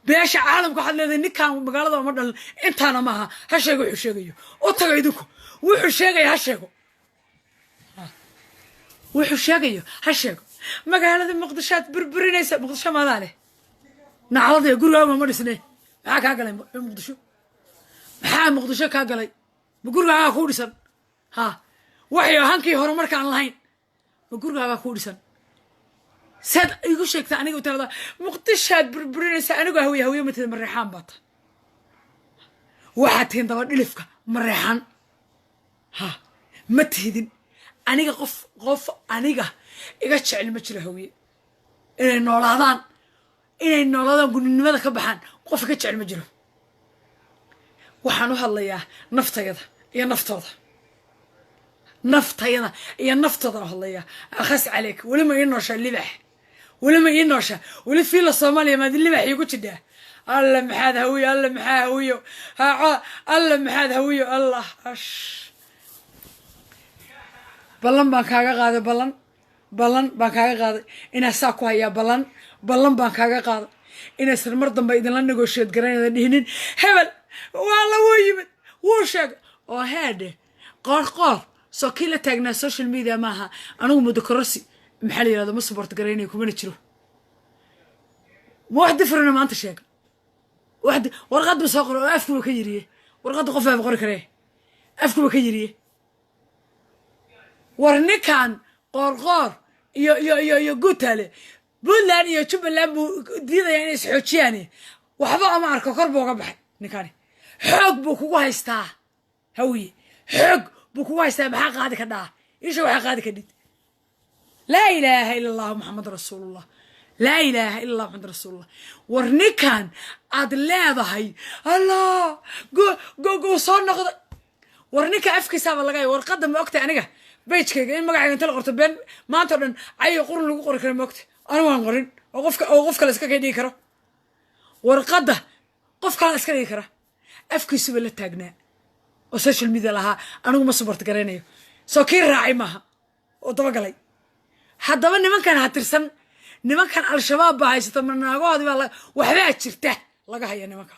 Beesha caalamka waxaad leedahay ninkaan magaalada oma dhalan. Intaana maaha. Ha sheego wuxuu sheegayo. U taga idinku. Wuxuu sheegaya ha sheego, wuxuu sheegayo ha sheego. Magaalada Muqdishoaad burburinaysa. Muqdisho maadaa leh? Naclada gurigaaga ma dhisne. Maxaa kaa galay Muqdisho? Maxaa Muqdisho kaa galay? Ma gurigaagaa kuu dhisan? Ha, waxay hankii horumarkaan lahayn, ma gurigaagaa kuu dhisan? Saad igu sheegta aniga tirada Muqdishaad burburinaysa? Anigu Hawiye, Hawiye matida, Mareexaan baa ta. Waxaad tihiin daba dhilifka Mareexaan. Ha, ma tihidin. Aniga qof aniga iga jecel ma jiro. Hawiye inay noolaadaan, inay noolaadaan, guninimada ka baxaan, qof iga jecel ma jiro. Waxaan u hadlayaa naftayada iyo naftooda, naftayada iyo naftooda u hadlayaa. Akhas caleyk. Weli ma ii nooshaa libax? Weli ma ii nooshaa? Weli fiila Soomaaliya maadi libax iigu jidhaa? Alla maxaad Hawiyo, alla maxaa Hawiyo, alla maxaad Hawiyo, allah ash. Ballan baan kaaga qaaday, ballan, ballan baan kaaga qaaday inaa saa ku hayaa. Ballan, ballan baan kaaga qaaday inaysan mar dambe idinla negotiate garaynada dhihinin hebel waa la wuu yimid, wuu sheegay oo heedhe Qoor Qoor. Soo kii la taagnaa social media maaha. Anigu muddo kororsi, maxaa la yirahdo, ma support garaynayo, kumana jiro. Ma wax difrina maanta sheega? Wax warqad buu soo qoray oo afkuba ka yiriye. Warqadda qof baaba qori karee, afkuba ka yiriye. War ninkan Qoorqoor iyo Guutaale, Puntland iyo Jubbaland buu diidaya inay isxoojiyaan. Waxba ama arko, kor buu uga baxay ninkani. Xoog buu kugu haystaa, Hawiye, xoog buu kugu haystaa. Maxaa qaadi ka dhaa? Isha waxaa qaadi ka dhid. Laa ilaaha ila Allahu Maxamed rasuulullah, laa ilaaha ila Allah Maxamed rasuulullah. War ninkan aad leedahay allah go soo noqday. War ninka afkiisaaba laga warqadda. Ma ogtay aniga page-kayga in magacayga inta la qorto been maanta o dhan cayo qurun lagu qori karo? Ma ogtay anigu waan qorin oo qofka oo qof kale iska kay dhigi karo? Warqadda qof kala iska dhigi kara. Afkiisuba la taagnaa oo social media lahaa anigu ma support garaynayo. Soo kii raacay maaha oo dabagalay? Haddaba nimankan ha tirsan. Nimankan Al-Shabaab baa haysata, manaagahoodii baa waxbaa jirta laga haya nimanka.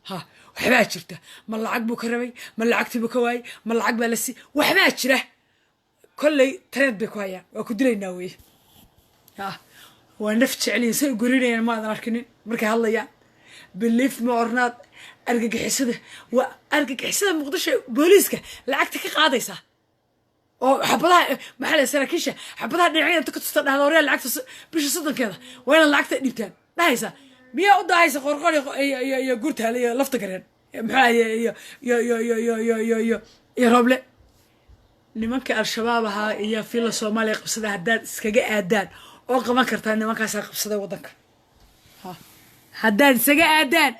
Ha, waxbaa jirta. Ma lacag buu ka rabay? Ma lacagtii buu ka waayey? Ma lacag baa la sii? Waxbaa jira. Kolley tareed bay ku hayaan, waa ku dilaynaa weye. Ha, waa naf jeceliyin, say u gorinayaan ma aadan arkinin markay hadlayaan. Belief ma ornaad. Argagixisada waa argagixisada. Muqdisho booliiska lacagta ka qaadaysaa oo xabadaha, maxaa la, saraakiisha xabadaha dhinacyada inta ka tusta dhahda, "Waryaa, lacagta bisha 30-keeda waa inaad lacagta dhiibtaan," dhahaysa. Miyaa u daahaysa Qorqor iyo Gurtaale iyo Lafta Gareen, muxuu iyo Roble? Nimanka Al-Shabaab ahaa iyo Fila Soomaaliya qabsada haddaad iskaga aadaan oo qaban kartaa, nimankaasaa qabsaday waddanka. Ha. Haddaad isaga aadaan,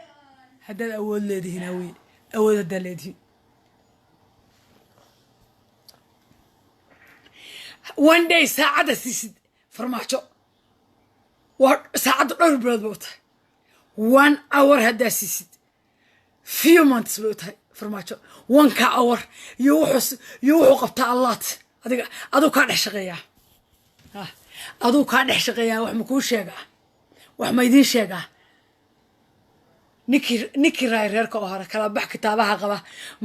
haddaad awood leedihiin, Hawiye, awood haddaad leedihiin, one day saacadda siisid Farmaajo, waa saacadda dhowr bilood ba u tahay. One hour haddaa siisid, few months bay u tahay Farmaajo. One-ka hour iyo wuxuu qabtaa allaat. Adiga aduu kaa dhex shaqeeyaa, aduu kaa dhex shaqeeyaa. Wax ma kuu sheegaa? Wax ma idiin sheegaa? Ninkii raay reerka oo hore kala bax kitaabaha qaba.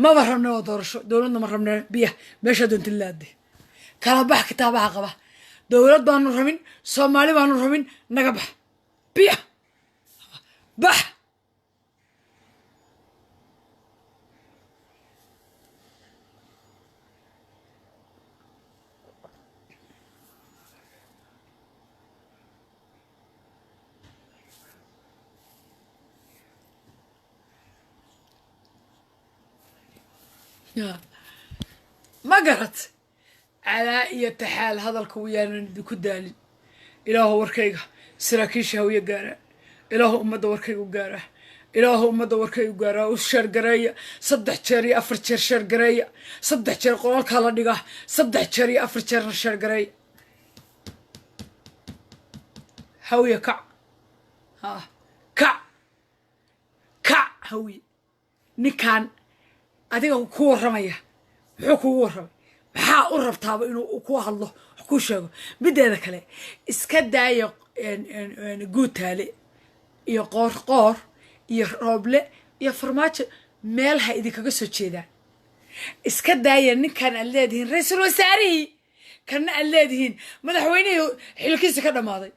Maba rabne oo doorasho, dowladna ma rabne. Biya meeshaa doonta laade, kala bax kitaabaha qaba. Dowlad baanu rabin, Soomaali baanu rabin, naga bax, biya bax. Ma garat? Calaa iyo taxaal hadalka wayaanan idinku daalin. Ilaahu warkayga saraakiisha Hawiye gaaraa, Ilaahu ummadda warkaygu gaaraa, Ilaahu ummadda warkaygu gaaraa. U share gareeya saddex jeer iyo afar jeer, share gareeya saddex jeer. Qolalkaa la dhigaa saddex jeer iyo afar jeerna share gareeya. Hawiye, kac, ha kac, kac Hawiye. Ninkaan adiga ku warramaya muxuu kugu warramay? Maxaa u rabtaaba inuu ku hadlo, wax kuu sheego? Mideeda kale, iska daaya Guutaale iyo Qoor Qoor iyo Rooble iyo Farmaajo meel ha idinkaga soo jeedaan. Iska daaya ninkan aad leedihiin ra-iisul wasaarihii, kanna aad leedihiin madaxweynihii xilkiisa ka dhammaaday,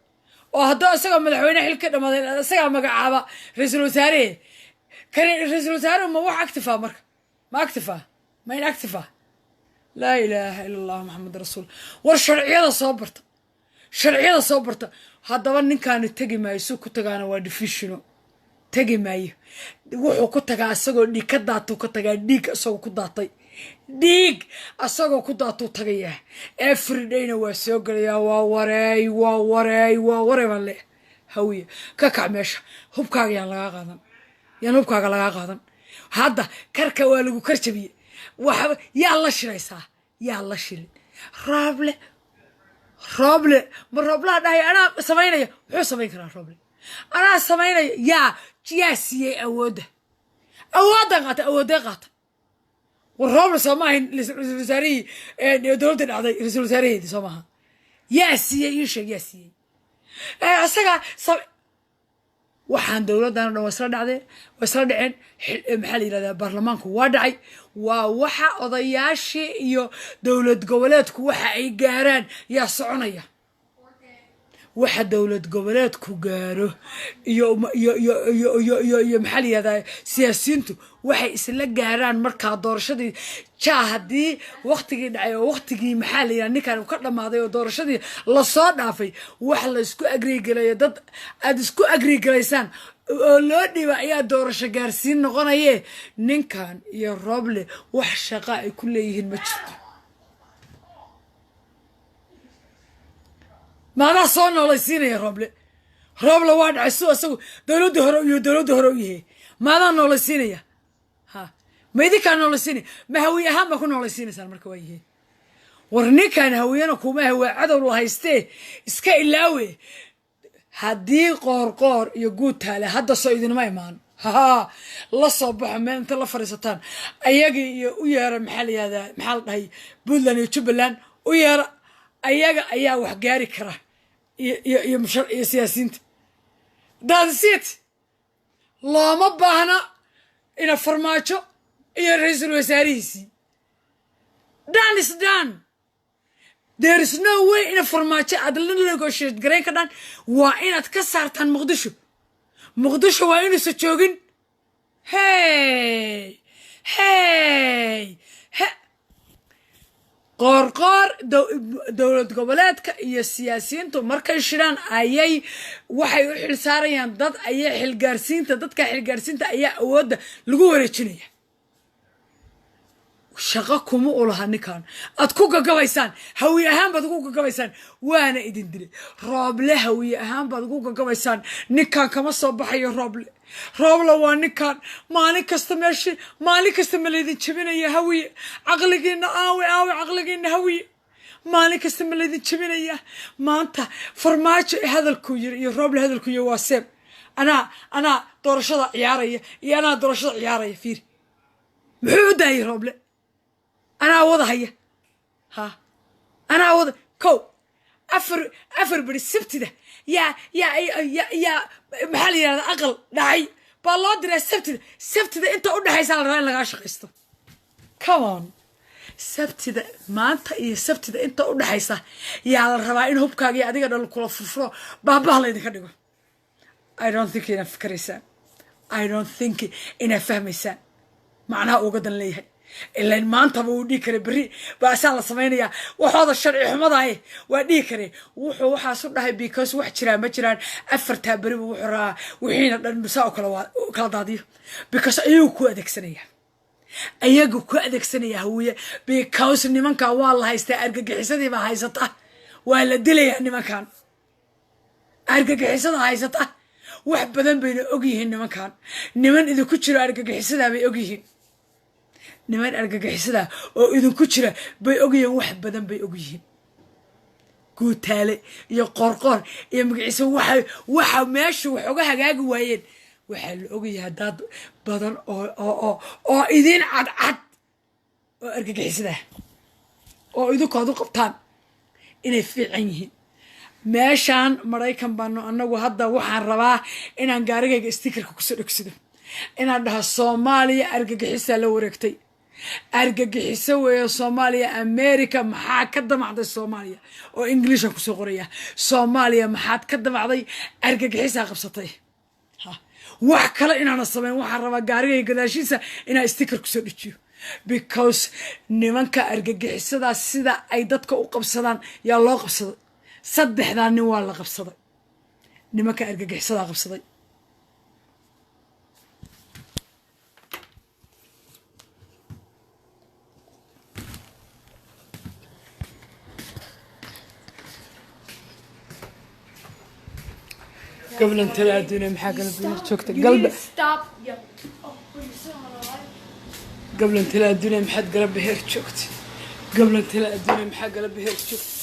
oo hadduu isagoo madaxweyne xil ka dhammaaday isagaa magacaaba ra-iisul wasaarihi. Kan ra-iisul wasaaruhu ma wax active ah? Marka ma active ah? Ma inactive ah? Laa ilaaha ila Allah, Maxamed rasuul. War sharciyada soo barta, sharciyada soo barta. Haddaba ninkaani tegi maayo. Suu ku tagaana waa divisiono. Tegi maayo. Wuxuu ku tagaa isagoo dhiig ka daatuu ka tagaa. Dhiig isagoo ku daatay, dhiig asagoo ku daatuu tagayaa. Everydayna waa soo gelayaa. Waa wareey, waa wareey, waa wareey baan leeyahay. Hawiye, ka kac meesha. Hubkaaga yaan lagaa qaadan, yaan hubkaaga lagaa qaadan. Hadda karka waa lagu kar jabiyey. Wax yaa la shiraysaa? Yaa la shirin? Rooble, Rooble ma Rooblaha dhahay anaa samaynaya? Muxuu samayn karaa Rooble? Anaa samaynaya. Yaa siiyey awoodda? Awooddan qaata, awoodee qaata? War Rooble soo ma ahayn ra-iisul wasaarihii dowladda dhacday? Ra-iisul wasaaraheedii soo maaha? Yaa siiyey? Ii sheeg, yaa siiyey isaga? Waxaan dowladdan o dhan waa isla dhacdeen, waa isla dhaceen. Maxaa la yidhahdaa, baarlamaanku waa dhacay. Waa waxa odayaashii iyo dowlad goboleedku waxa ay gaaraan yaa soconaya. Waxa dowlad goboleedku gaaro iyo maxaa la yihahdaa, siyaasiyiintu waxay isla gaaraan markaa doorashadii jaa. Haddii waktigii dhacay oo waktigii, maxaa la yihahda, ninkan uu ka dhammaaday oo doorashadii lasoo dhaafay, wax la isku agriigelayo, dad aada isku agriigelaysaan oo loo dhiiba ayaa doorasho gaarsiin noqonaye. Ninkan iyo Rooble wax shaqa ay ku leeyihiin ma jirto. Maadaa soo noolaysiinaya Rooble? Rooble waa dhacay. Su isagu dowladda hore iyo dowladda hore u yahay, maadaa noolaysiinaya? Ha, ma idinkaa noolaysiinaya? Ma Hawiye ahaan baa ku noolaysiinaysaan? Marka waa yihiin, war ninkan Hawiyena kuma hawaa, cadow la haystee iska ilaawe. Haddii Qoorqoor iyo Guutaale hadda soo idinma imaan, haha, la soo baxo meel inta la fadhiisataan ayagii iyo u yeera, maxaa la yihahdaa, maxaa la dhahay, Puntland iyo Jubbaland u yeera. Ayaga ayaa wax gaari kara iyo mushar iyo siyaasiyiinta. Daadsiit looma baahna ina Farmaajo iyo ra-iisul wasaarihiisii. Done is done. There is no way ina Farmaajo aad la negotiate garayn ka dhan. Waa inaad ka saartaan Muqdisho. Muqdisho waa inuusa joogin. Hey, hey, he Qoorqoor, dowlad goboleedka iyo siyaasiyiintu markay shiraan ayay waxay u xil saarayaan dad ayaa xilgaarsiinta. Dadka xilgaarsiinta ayaa awoodda lagu wareejinaya. Shaqo kuma u laha ninkan aad ku gagabaysaan. Hawiye ahaan baad ugu gagabaysaan, waana idin dilay. Rooble hawiye ahaan baad ugu gagabaysaan. Ninkan kama soo baxayo Rooble. Rooble waa ninkan maalin kasta meeshi, maalin kasta ma laydin jebinaya? Hawiye, caqligiina aawe? Aawe caqligiina, Hawiye? Maalin kasta ma laydin jebinaya? Maanta Farmaajo hadalkuu yiri iyo Rooble hadalkuu yiri waa same. Anaa doorashada ciyaaraya iyo anaa doorashada ciyaaraya. Fiiri, muxuu u daayay Rooble? Anaa wada haya, ha, anaa wada. Kow, afar beri, Sabtida yaa maxaa la yidhahda, aqal dhacay baa loo diraa. Sabtida inta u dhexaysaa la rabaa in lagaa shaqaysto. Come on, Sabtida maanta iyo Sabtida inta u dhexaysa yaa la rabaa in hubkaaga iyo adiga dhal kula furfuro, baabaha laydinka dhigo. I don't think inaad fikiraysaan. I don't think inaad fahmaysaan macnaha uga dan leeyahay. Ilan maantaba wuu dhihi karay, berri baasaa la samaynayaa waxooda sharci xumadaay waa dhihi karay. Wuxuu waxaasu dhahay because wax jiraan ma jiraan. Afartaa beriba wuxuu rabaa wixiina dhan saa u kala daadiyo, because ayagu ku adeegsanaya, ayagu ku adeegsanaya Hawiye, because nimankan waa la haystaa, argagixisadii baa haysata, waa la dilayaa. Nimankan argagixisada haysata wax badan bayna ogyihiin. Nimankan niman idinku jiro argagixisadaa bay ogyihiin. Niman argagixisada oo idinku jira bay ogyihiin, wax badan bay ogyihiin. Guutaale iyo Qoorqoor iyo magaciisa, waxa meesha wax uga hagaagi waayeen, waxaa la ogyahay dad badan oo idin cadcad oo argagixisada oo idinku ad u qabtaan inay fiican yihiin. Meeshaan Maraykan baanu anagu hadda. Waxaan rabaa inaan gaarigayga stickerka kusoo dhegsado, inaan dhaho Soomaaliya argagixisaa la wareegtay, argagixiso weeye Soomaaliya. America maxaa ka damacday Soomaaliya? Oo Inglishan kusoo qoraya: Soomaaliya maxaad ka damacday? Argagixisaa qabsatay. Ha, wax kale inaana samayn, waxaan rabaa gaarigayga gadaashiisa inaan sticker kusoo dhejiyo, because nimanka argagixisadaa sida ay dadka u qabsadaan yaa loo qabsaday. Saddexdaa nin waa la qabsaday, nimanka argagixisadaa qabsaday. Gablan tala adduunya, maxaa kala dunya joogta galba? Stop yelling. Oh, were you still on the live? Gablan tala adduunya, maxaad galaba heer joogta? Gablan tala adduunya, maxaa galaba heer joogta?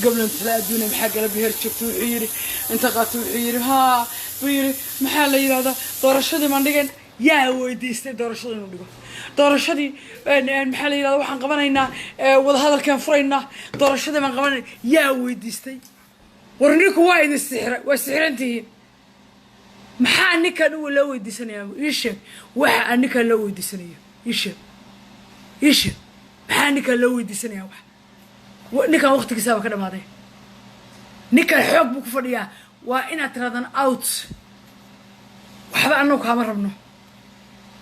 Gablan tala adduunya, maxaa galaba heer joogta? Wuxuu yidhi inta qaato, wuxuu yidhi, haa, buu yidhi, maxaa la yidhahdaa, doorashadii baan dhigayn. Yaa weydiistay doorashada inuu dhigo? Doorashadii maxaa la yidhahdaa, waxaan qabanaynaa wadahadalkaan furaynaa, doorashadii baan qabanayna. Yaa weydiistay? War ninku waa idin sixray, waa sixiran tihiin. Maxaa ninkan u loo weydiisanayaa? Ii sheeg waxa aan ninkan loo weydiisanayo. Ii sheeg, ii sheeg, maxaa ninkan loo weydiisanaya? Wax ninkan waqtigiisaaba ka dhamaaday. Ninkan xoog buu ku fadhiyaa. Waa inaad tirahdaan out, waxba annagu kaama rabno.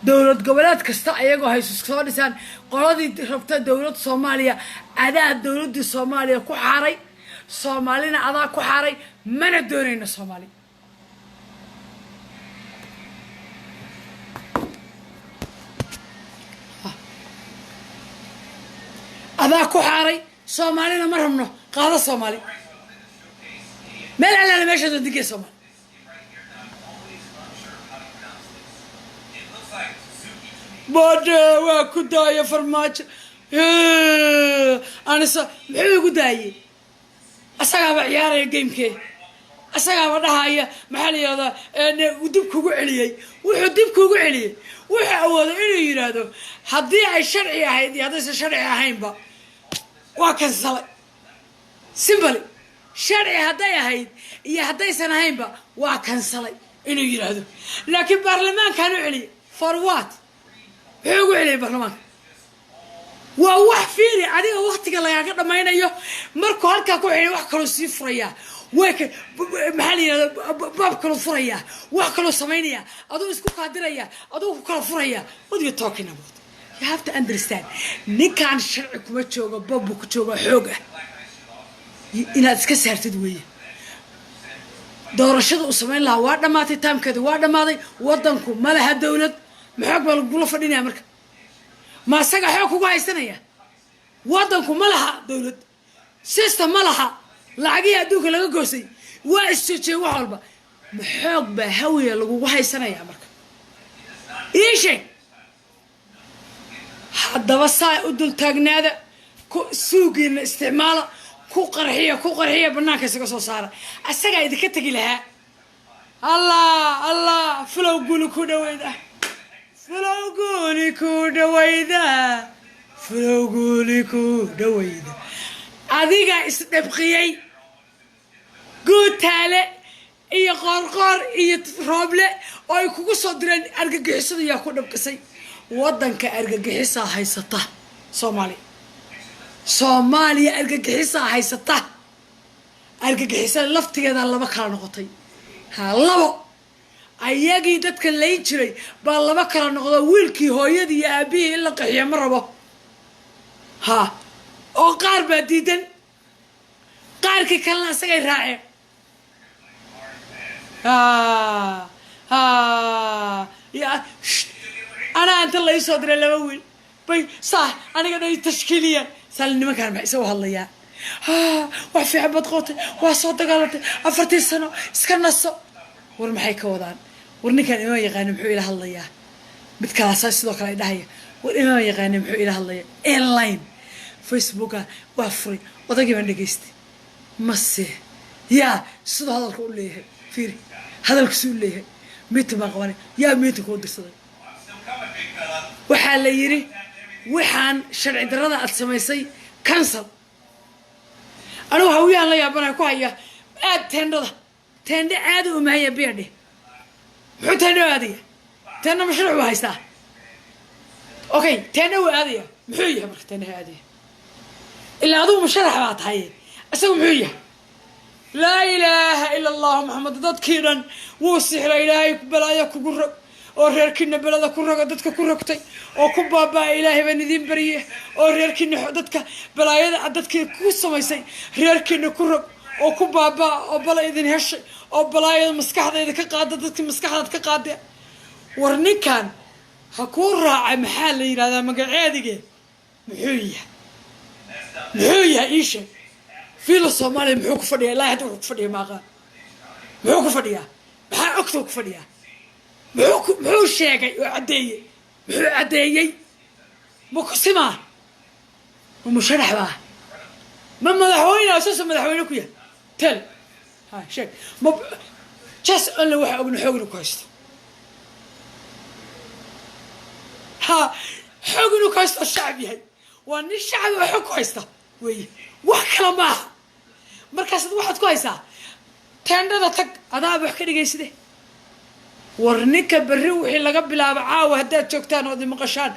Dowlad goboleed kasta ayagoo haysu soo dhisaan qoladii rabta dowlad Soomaaliya. Adaa dowladdii Soomaaliya ku xaaray, Soomaalina adaa ku xaaray. Mana doonayno Soomaali. Adaa ku xaaray, Soomaalina ma rabno. Qaado Soomaali meel allaala meesha doondigee Soomaali. Bade waa ku daaya Farmaajo. Anisa muxuu igu daayey? Asagaaba ciyaaraya gamekee, asagaaba dhahaya, maxaa la yihahdaa, dib kugu celiyey. Wuxuu dib kugu celiyey, wuxuu awooday inuu yidhaahdo haddii ay sharci ahayd iyo haddaysan sharci ahaynba waa kansalay. Simply, sharci hadday ahayd iyo haddaysan ahaynba waa kansalay inuu yidhaahdo. Laakiin baarlamaankaan u celiyey, for what? Muxuu ugu celiyay baarlamaanka? Waa wax, fiiri, adiga waktiga lagaaga dhammaynayo. Markuu halkaa ku xidhay, wax kaloo sii furayaa, way ka, maxaa la yidhahda, baab kaloo furayaa, wax kaloo samaynaya, aduu isku kaadiraya, aduu ku kala furaya. What you talking about? You have to understand, ninkaan sharci kuma joogo, bob buu ku jooga, xoog ah. Inaad iska saartid weeye. Doorashada uu samayn lahaa waa dhammaatay, timekeeda waa dhammaaday. Waddanku ma laha dowlad. Maxoog baa lagula fadhinaya marka? Ma asaga xoog kugu haysanaya? Waddanku ma laha dowlad system, ma laha lacagihii adduunka laga goosay, waa isjoojiyeen wax walba. Ma xoog baa Hawiya lagugu haysanaya? Marka ii sheeg haddaba. Saa u dul taagnaada, ku suugiina isticmaala, ku qarxiya, ku qarxiya, banaanka isaga soo saara. Asagaa idinka tegi lahaa. Allah, Allah, fulow guuli ku dhawayda, fulow guuli ku dhawayda, fulow guuli ku dhawayda. Adiga isdhabqiyey, Guutaale iyo Qoorqoor iyo Rooble oo ay kugu soo direen argagixisada yaa ku dhabqisay. Waddanka argagixisaa haysata Soomaaliya. Soomaaliya argagixisaa haysata. Argagixisada laftigeedaa laba kala noqotay. Ha, labo ayagii dadka layn jiray baa laba kala noqdo. Wiilkii hooyadii iyo aabihii in la qaxiyo ma rabo. Ha, oo qaar baa diidan, qaarkii kalena isagay raaceen. Ha ha, ya anaa inta la iisoo diray laba wiil bay saa aniga dhan tashkiiliyaan. Saal nimankaan maxay isagu hadlayaa? Ha, wax fiican baad qootay, waa soo dagaalantay 4-tii sano, iska naso. War maxay ka wadaan? War ninkaan imaan yaqaani, muxuu ila hadlayaa? Mid kalaasaa sidoo kale ay dhahaya, war imaan yaqaani, muxuu ila hadlaya? Online Facebooka waa furay, odagii baan dhegaystay. Mase yaa siduu hadalka u leeyahay? Fiiri hadalkiisu u leeyahay. Meeting baan qabanay. Yaa meeting kuu dirsaday? Waxaa la yidhi waxaan sharci darrada aad samaysay cancel. Anigu Hawiyahan la yaabanaya ku haya aad teendhada. Teendhe aada u mahaya biyadhe. Muxuu teendhe u aadaya? Teendhe mashruuc buu haystaa. Okay, teendhe wuu aadaya, muxuu yahay marka teendheha aadaya? Ilaa adigu musharax baa tahay, isagu muxuu yahay? Laa ilaaha ila Allahu Maxamed. Dadkii dhan wuu sixray. Ilaahay balaayo kugu rog oo reerkiina belada ku roga, dadka ku rogtay oo ku baabaa. Ilaahay baan idiin barye oo reerkiina dadka balaayada dadkii ku samaysay reerkiina ku rog oo ku baabaa oo bala idin heshay oo balaayada maskaxdayda ka qaada, dadkii maskaxdaad ka qaade. War ninkan ha kuu raaca. Maxaa la yidhahdaa magaceedige? Muxuu yahay? Muxuu yahay? Ii sheeg. Fiila Soomaaliya muxuu ku fadhiyaa? Ilaahi hadda wuxuu ku fadhiya maaqaan. Muxuu ku fadhiyaa? Maxaa ogtoo ku fadhiyaa? Muxuu sheegay oo caddeeyey? Muxuu caddeeyey? Ma kusimaa? Ma musharax baa? Ma madaxweyne asaasa madaxweyne ku yahay? Tel ha sheeg. Ma just only waxa ogna xoog inuu ku haysto. Ha, xoog inuu ku haysto oo shacab yahay. Waa nin shacab oo xoog ku haysta weeye, wax kale maaha. Markaasaad waxaad ku haysaa teendhada tag, adaaba wax ka dhigayside. War ninka berri wixii laga bilaabo caawa haddaad joogtaan ood imaqashaan,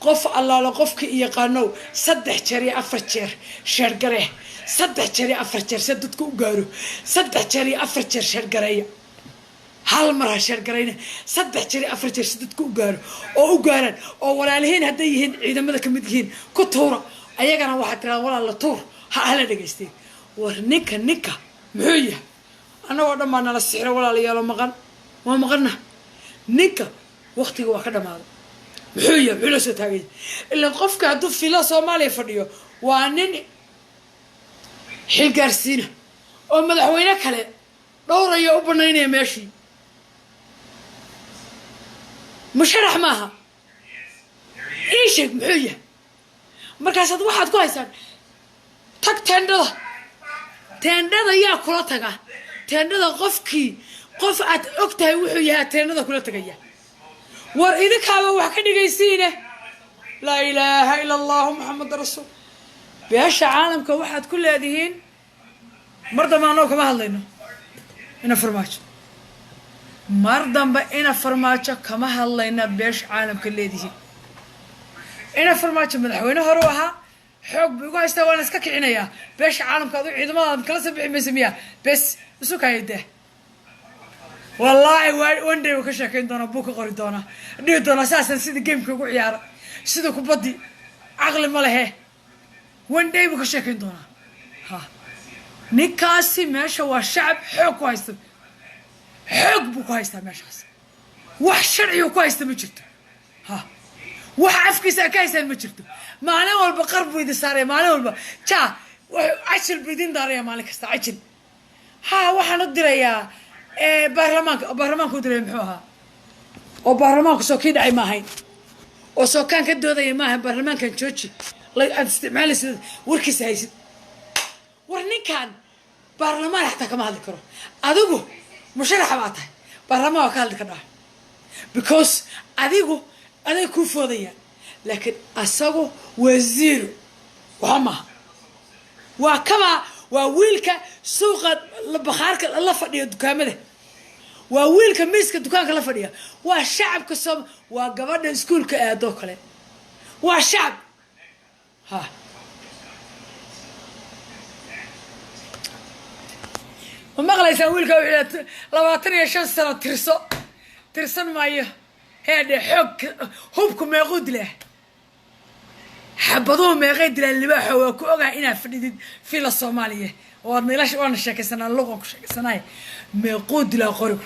qof allaalo qofka iyaqaanow, 3 jeer iyo 4 jeer share garee, 3 jeer iyo 4 jeer si dadku u gaaro. 3 jeer iyo 4 jeer share gareeya. Hal mar ha share garayna, 3 jeer iyo 4 jeer si dadku u gaaro oo u gaaraan. Oo walaalihiin hadday yihiin ciidamada kamid yihiin, ku tuura ayagana. Waxaad tiraada, walaal la tuur, ha hala dhegaysteen. War ninka muxuu yahay? Annagoo dhan baa nala sixiro, walaalayaalo. Maqan waa maqana. Ninka waktiga waa ka dhamaaday. Muxuu yahay? Muxuu la soo taaganya? Ilaan qofka hadduu fila Soomaaliya fadhiyo waa nin xilgaarsiina oo madaxweyne kale dhowraya, u banaynaya meeshii. Musharax maaha. Ii sheeg muxuu yahay? Markaasaad waxaad ku haysaan tag teendhada. Teendhada yaa kula taga teendhada? Qofkii qof aad og tahay wuxuu yahay teendhada kula tegaya. War idinkaaba wax ka dhigaysiine. Laa ilaaha ila Allahu Maxamed rasuul. Beesha caalamka waxaad ku leedihiin mar dambe annagoo kama hadlayno ina Farmaajo. Mar dambe ina Farmaajo kama hadlayna. Beesha caalamka leedihiin ina Farmaajo madaxweyne hore u ahaa, xoog buu igu haystaa, waana iska kicinayaa. Beesha caalamka adu ciidamadaad kala soo bixi maysa miya? Bes isu kayadee. Wallaahi one day uu ka sheekayn doonaa, buu ka qori doonaa, dhihi doonaa saasaan sida gameka ugu ciyaara, sida kubaddi caqli ma lehe. One day buu ka sheekayn doonaa. Ha, ninkaasi meesha waa shacab xoog ku haysta. Xoog buu ku haystaa meeshaas, wax sharciga ku haysta ma jirto. Ha. Waxa afkiisa ka haysaan ma jirto. Maalin walba qar buu idin saaraya, maalin walba ja cajil buu idin daaraya, maalin kasta cajil. Ha, waxaan u dirayaa baarlamaanka. Baarlamaanka u diraya muxuu ahaa? Oo baarlamaanku soo kii dhacay ma ahayn? Oo soo kaan ka doodaya maaha baarlamaankan jooji aad isticmaalaysid warkiisa haysid? War ninkan baarlamaan xataa kama hadli karo. Adigu musharaxa baa tahay, baarlamaan waa ka hadli kardhaa, because adigu aday kuu foodayaan, laakiin asagu waa zero, waxa maaha. Waa kaba, waa wiilka suuqa bakhaarka la fadhiya, dukaamada, waa wiilka miiska dukaanka la fadhiya, waa shacabka soom, waa gabadha iskuulka aadoo kale, waa shacab. Ha, ma maqlaysaa? Wiilka wuxuu 25 sano tirso, tirsan maayo. Heedhe, xoog hubku meequu dilaa? Xabaduhu meeqay dilaan? Libaaxo, waa ku ogahay inaad fadhidid Villa Soomaaliya, waad nila waana sheekaysanaa, luqan ku sheekaysanaay. Meequu dilaa qorigu?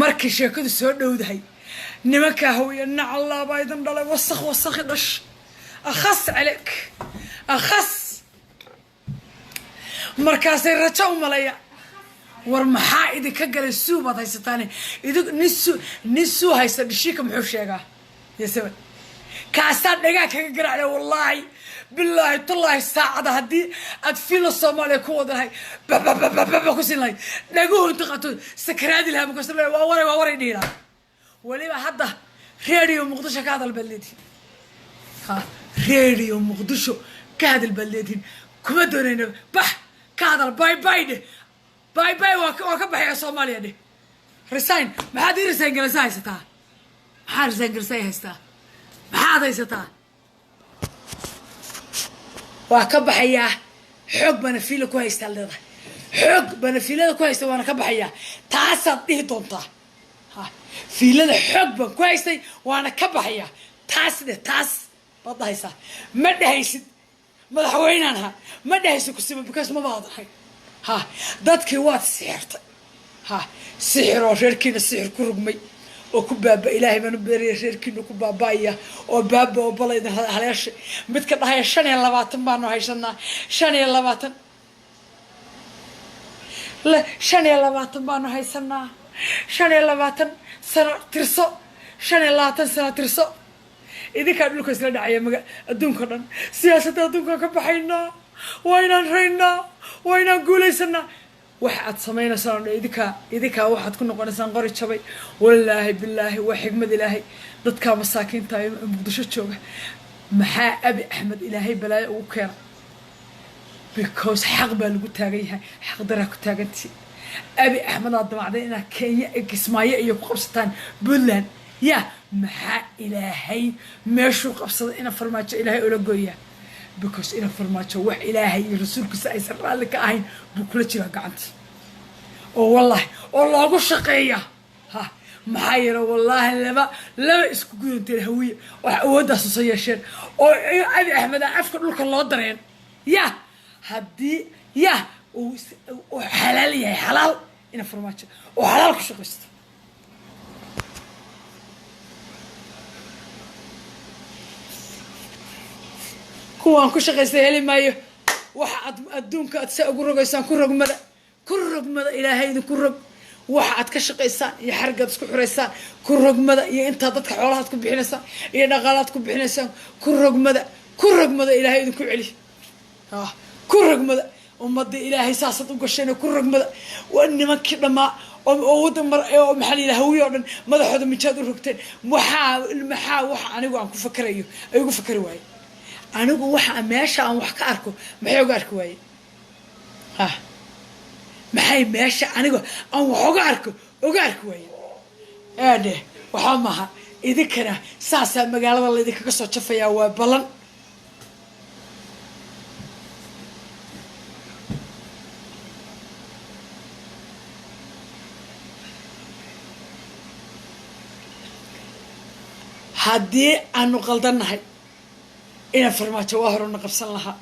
Markii sheekadu soo dhowdahay, nimankaa hawiya, nacallaa idin dhalay, wasakh, wasakhi dhash, akhas caleyk, akhas. Markaasay rajo u maleeya. War maxaa idinka galay? Suu baad haysataane, idin nin su nin suu haysta dhishiika muxuu sheegaa? Yasaba kaasaa dhagaa kaga garaacda. Wallaahi, bilaahi, tallaahi, saacada haddii aad Villa Soomaaliya ku wada lahay, bababababa ku siin lahay, dhaguhu inta qato sakaraadi lahaa. Markaas waa waray, waa waray dhihi lahaa. Weliba hadda Radio Muqdisho ka hadal baad leedihin. Ha, Radio Muqdisho ka hadal baad leedihin. Kuma doonayna, bax, ka hadal. Bye bye dheh, bye bye. Waa ka baxaya Soomaaliya dheh, resign. Maxaad ii resign galaysa haysataa? Maxaa resign galaysa haystaa? Maxaad haysataa? Waa ka baxayaa, xoog baana fiila ku haystaa leedahay, xoog baana fiilada ku haysta, waana ka baxayaa. Taasaad dhihi doontaa. Ha, fiilada xoog baan ku haystay, waana ka baxayaa, taas dheh, taas baad dhahaysaa. Ma dhehaysid madaxweynaan ha, ma dhehaysid kusiba, because mabaad ahay. Ha, dadkii waad sixirtay. Ha, sixir oo reerkiina sixir ku rugmay oo ku baaba. Ilaahay baan u beeraya, reerkiina ku baaba'aya oo baaba oo balayda haleesha. Midka dhahaya 25 baanu haysanaa, 25, 25 baanu haysanaa, 25 sano tirso, 25 sano tirso. Idinkaa dhulka isla dhacaya, maga adduunka dhan siyaasadda adduunkaan ka baxaynaa, waa inaan raynaa, waa inaan guulaysanaa. Wax aad samaynaysaan oo dhan idinkaa waxaad ku noqonaysaan qori jabay. Wallaahi, bilaahi, waa xigmad Ilaahay. Dadkaa masaakiinta ee Muqdisho jooga, maxaa Abi Axmed Ilaahay balaayo ugu keena? Because xaq baa lagu taagan yahay, xaq daraa ku taagantihi. Abi Axmed aad damacday inaad Kenya, Kismaayo iyo ku qabsataan Puntland. Ya, maxaa Ilaahay meeshuu qabsaday ina Farmaajo Ilaahay ula gooyaa? Because ina Farmaajo wax Ilaahay iyo rasuulkiisa aysan raalli ka ahayn buu kula jiraa gacanta, oo wallaahi oo loogu shaqeeya. Ha, maxaa yeele, wallaahi, laba isku gudanteen Hawiye wax awooddaas soo yeesheen oo Abi Axmed aan afka dhulka loo dareen. Ya, haddii ya uu xalaal yahay, xalaal ina Farmaajo oo xalaal ku shaqaysto. Kuwaan ku shaqaysta heli maayo. Waxa aad adduunka aad saa ugu rogaysaan, ku rogmada, ku rogmada. Ilaahay idinku rog. Waxa aad ka shaqaysaan iyo xargaad isku xiraysaan, ku rogmada, iyo intaa dadka xoolahaad ku bixinaysaan iyo dhaqaalaad ku bixinaysaan, ku rogmada, ku rogmada. Ilaahay idinku celi. Ah, ku rogmada. Ummadda Ilaahay saasaad u gasheen, ku rogmada. Waa nimankii dhammaa oo waddan mar oo maxaa la yidhaha, Hawiye oo dhan madaxooda mijaad u rogteen. Waxaa maxaa waxa anigu aan ku fakerayo ay ugu fakeri waaye? Anigu waxa meesha aan wax ka arko maxay uga arki waaye? Ha, maxay meesha aniga aan wax uga arko uga arki waaye? Eedhe, waxaa maaha, idinkana saasaa magaalada laydinkaga soo jafayaa, waa ballan. Haddii aanu qaldannahay, inaan Farmaajo waa horena qabsan lahaa.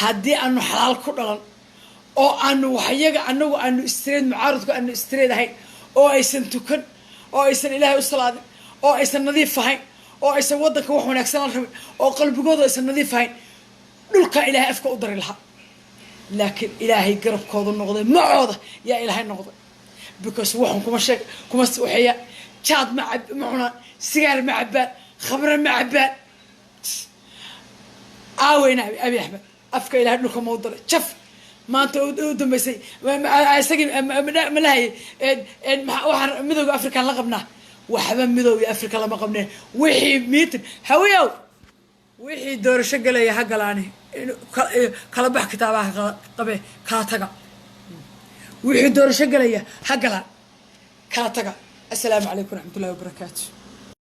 Haddii aanu xalaal ku dhalan oo aanu waxyaga anagu aanu straight, mucaaradku aanu straight ahayn, oo aysan tukan, oo aysan Ilaahay u salaadin, oo aysan nadiif ahayn, Oo aysan waddanka wax wanaagsan la rabin, oo qalbigooda aysan nadiif ahayn, dhulkaa Ilaahay afka u dari lahaa. Laakiin Ilaahay garabkooda noqday, macooda yaa Ilaahay noqday, because waxun kuma sheeg, kuma waxeeya. Jaad ma cab, ma cunaan, sigaar ma cabbaan, khamre ma cabbaan. Aaweyna Abi Axmed afka Ilahay dhulka mau daray. Jaf maanta u dambeysay isagii ma lahayay. Waxaan Midooda African la qabnaa. Waxba Midooda Africa lama qabneen. Wixii meeting Hawiyow, wixii doorasho galaya ha galaani. Kala bax kitaabaha qabe, kala taga. Wixii doorasho galaya ha galaan, kala taga. Assalaamu calaykum waraxmatullahi wabarakaatu.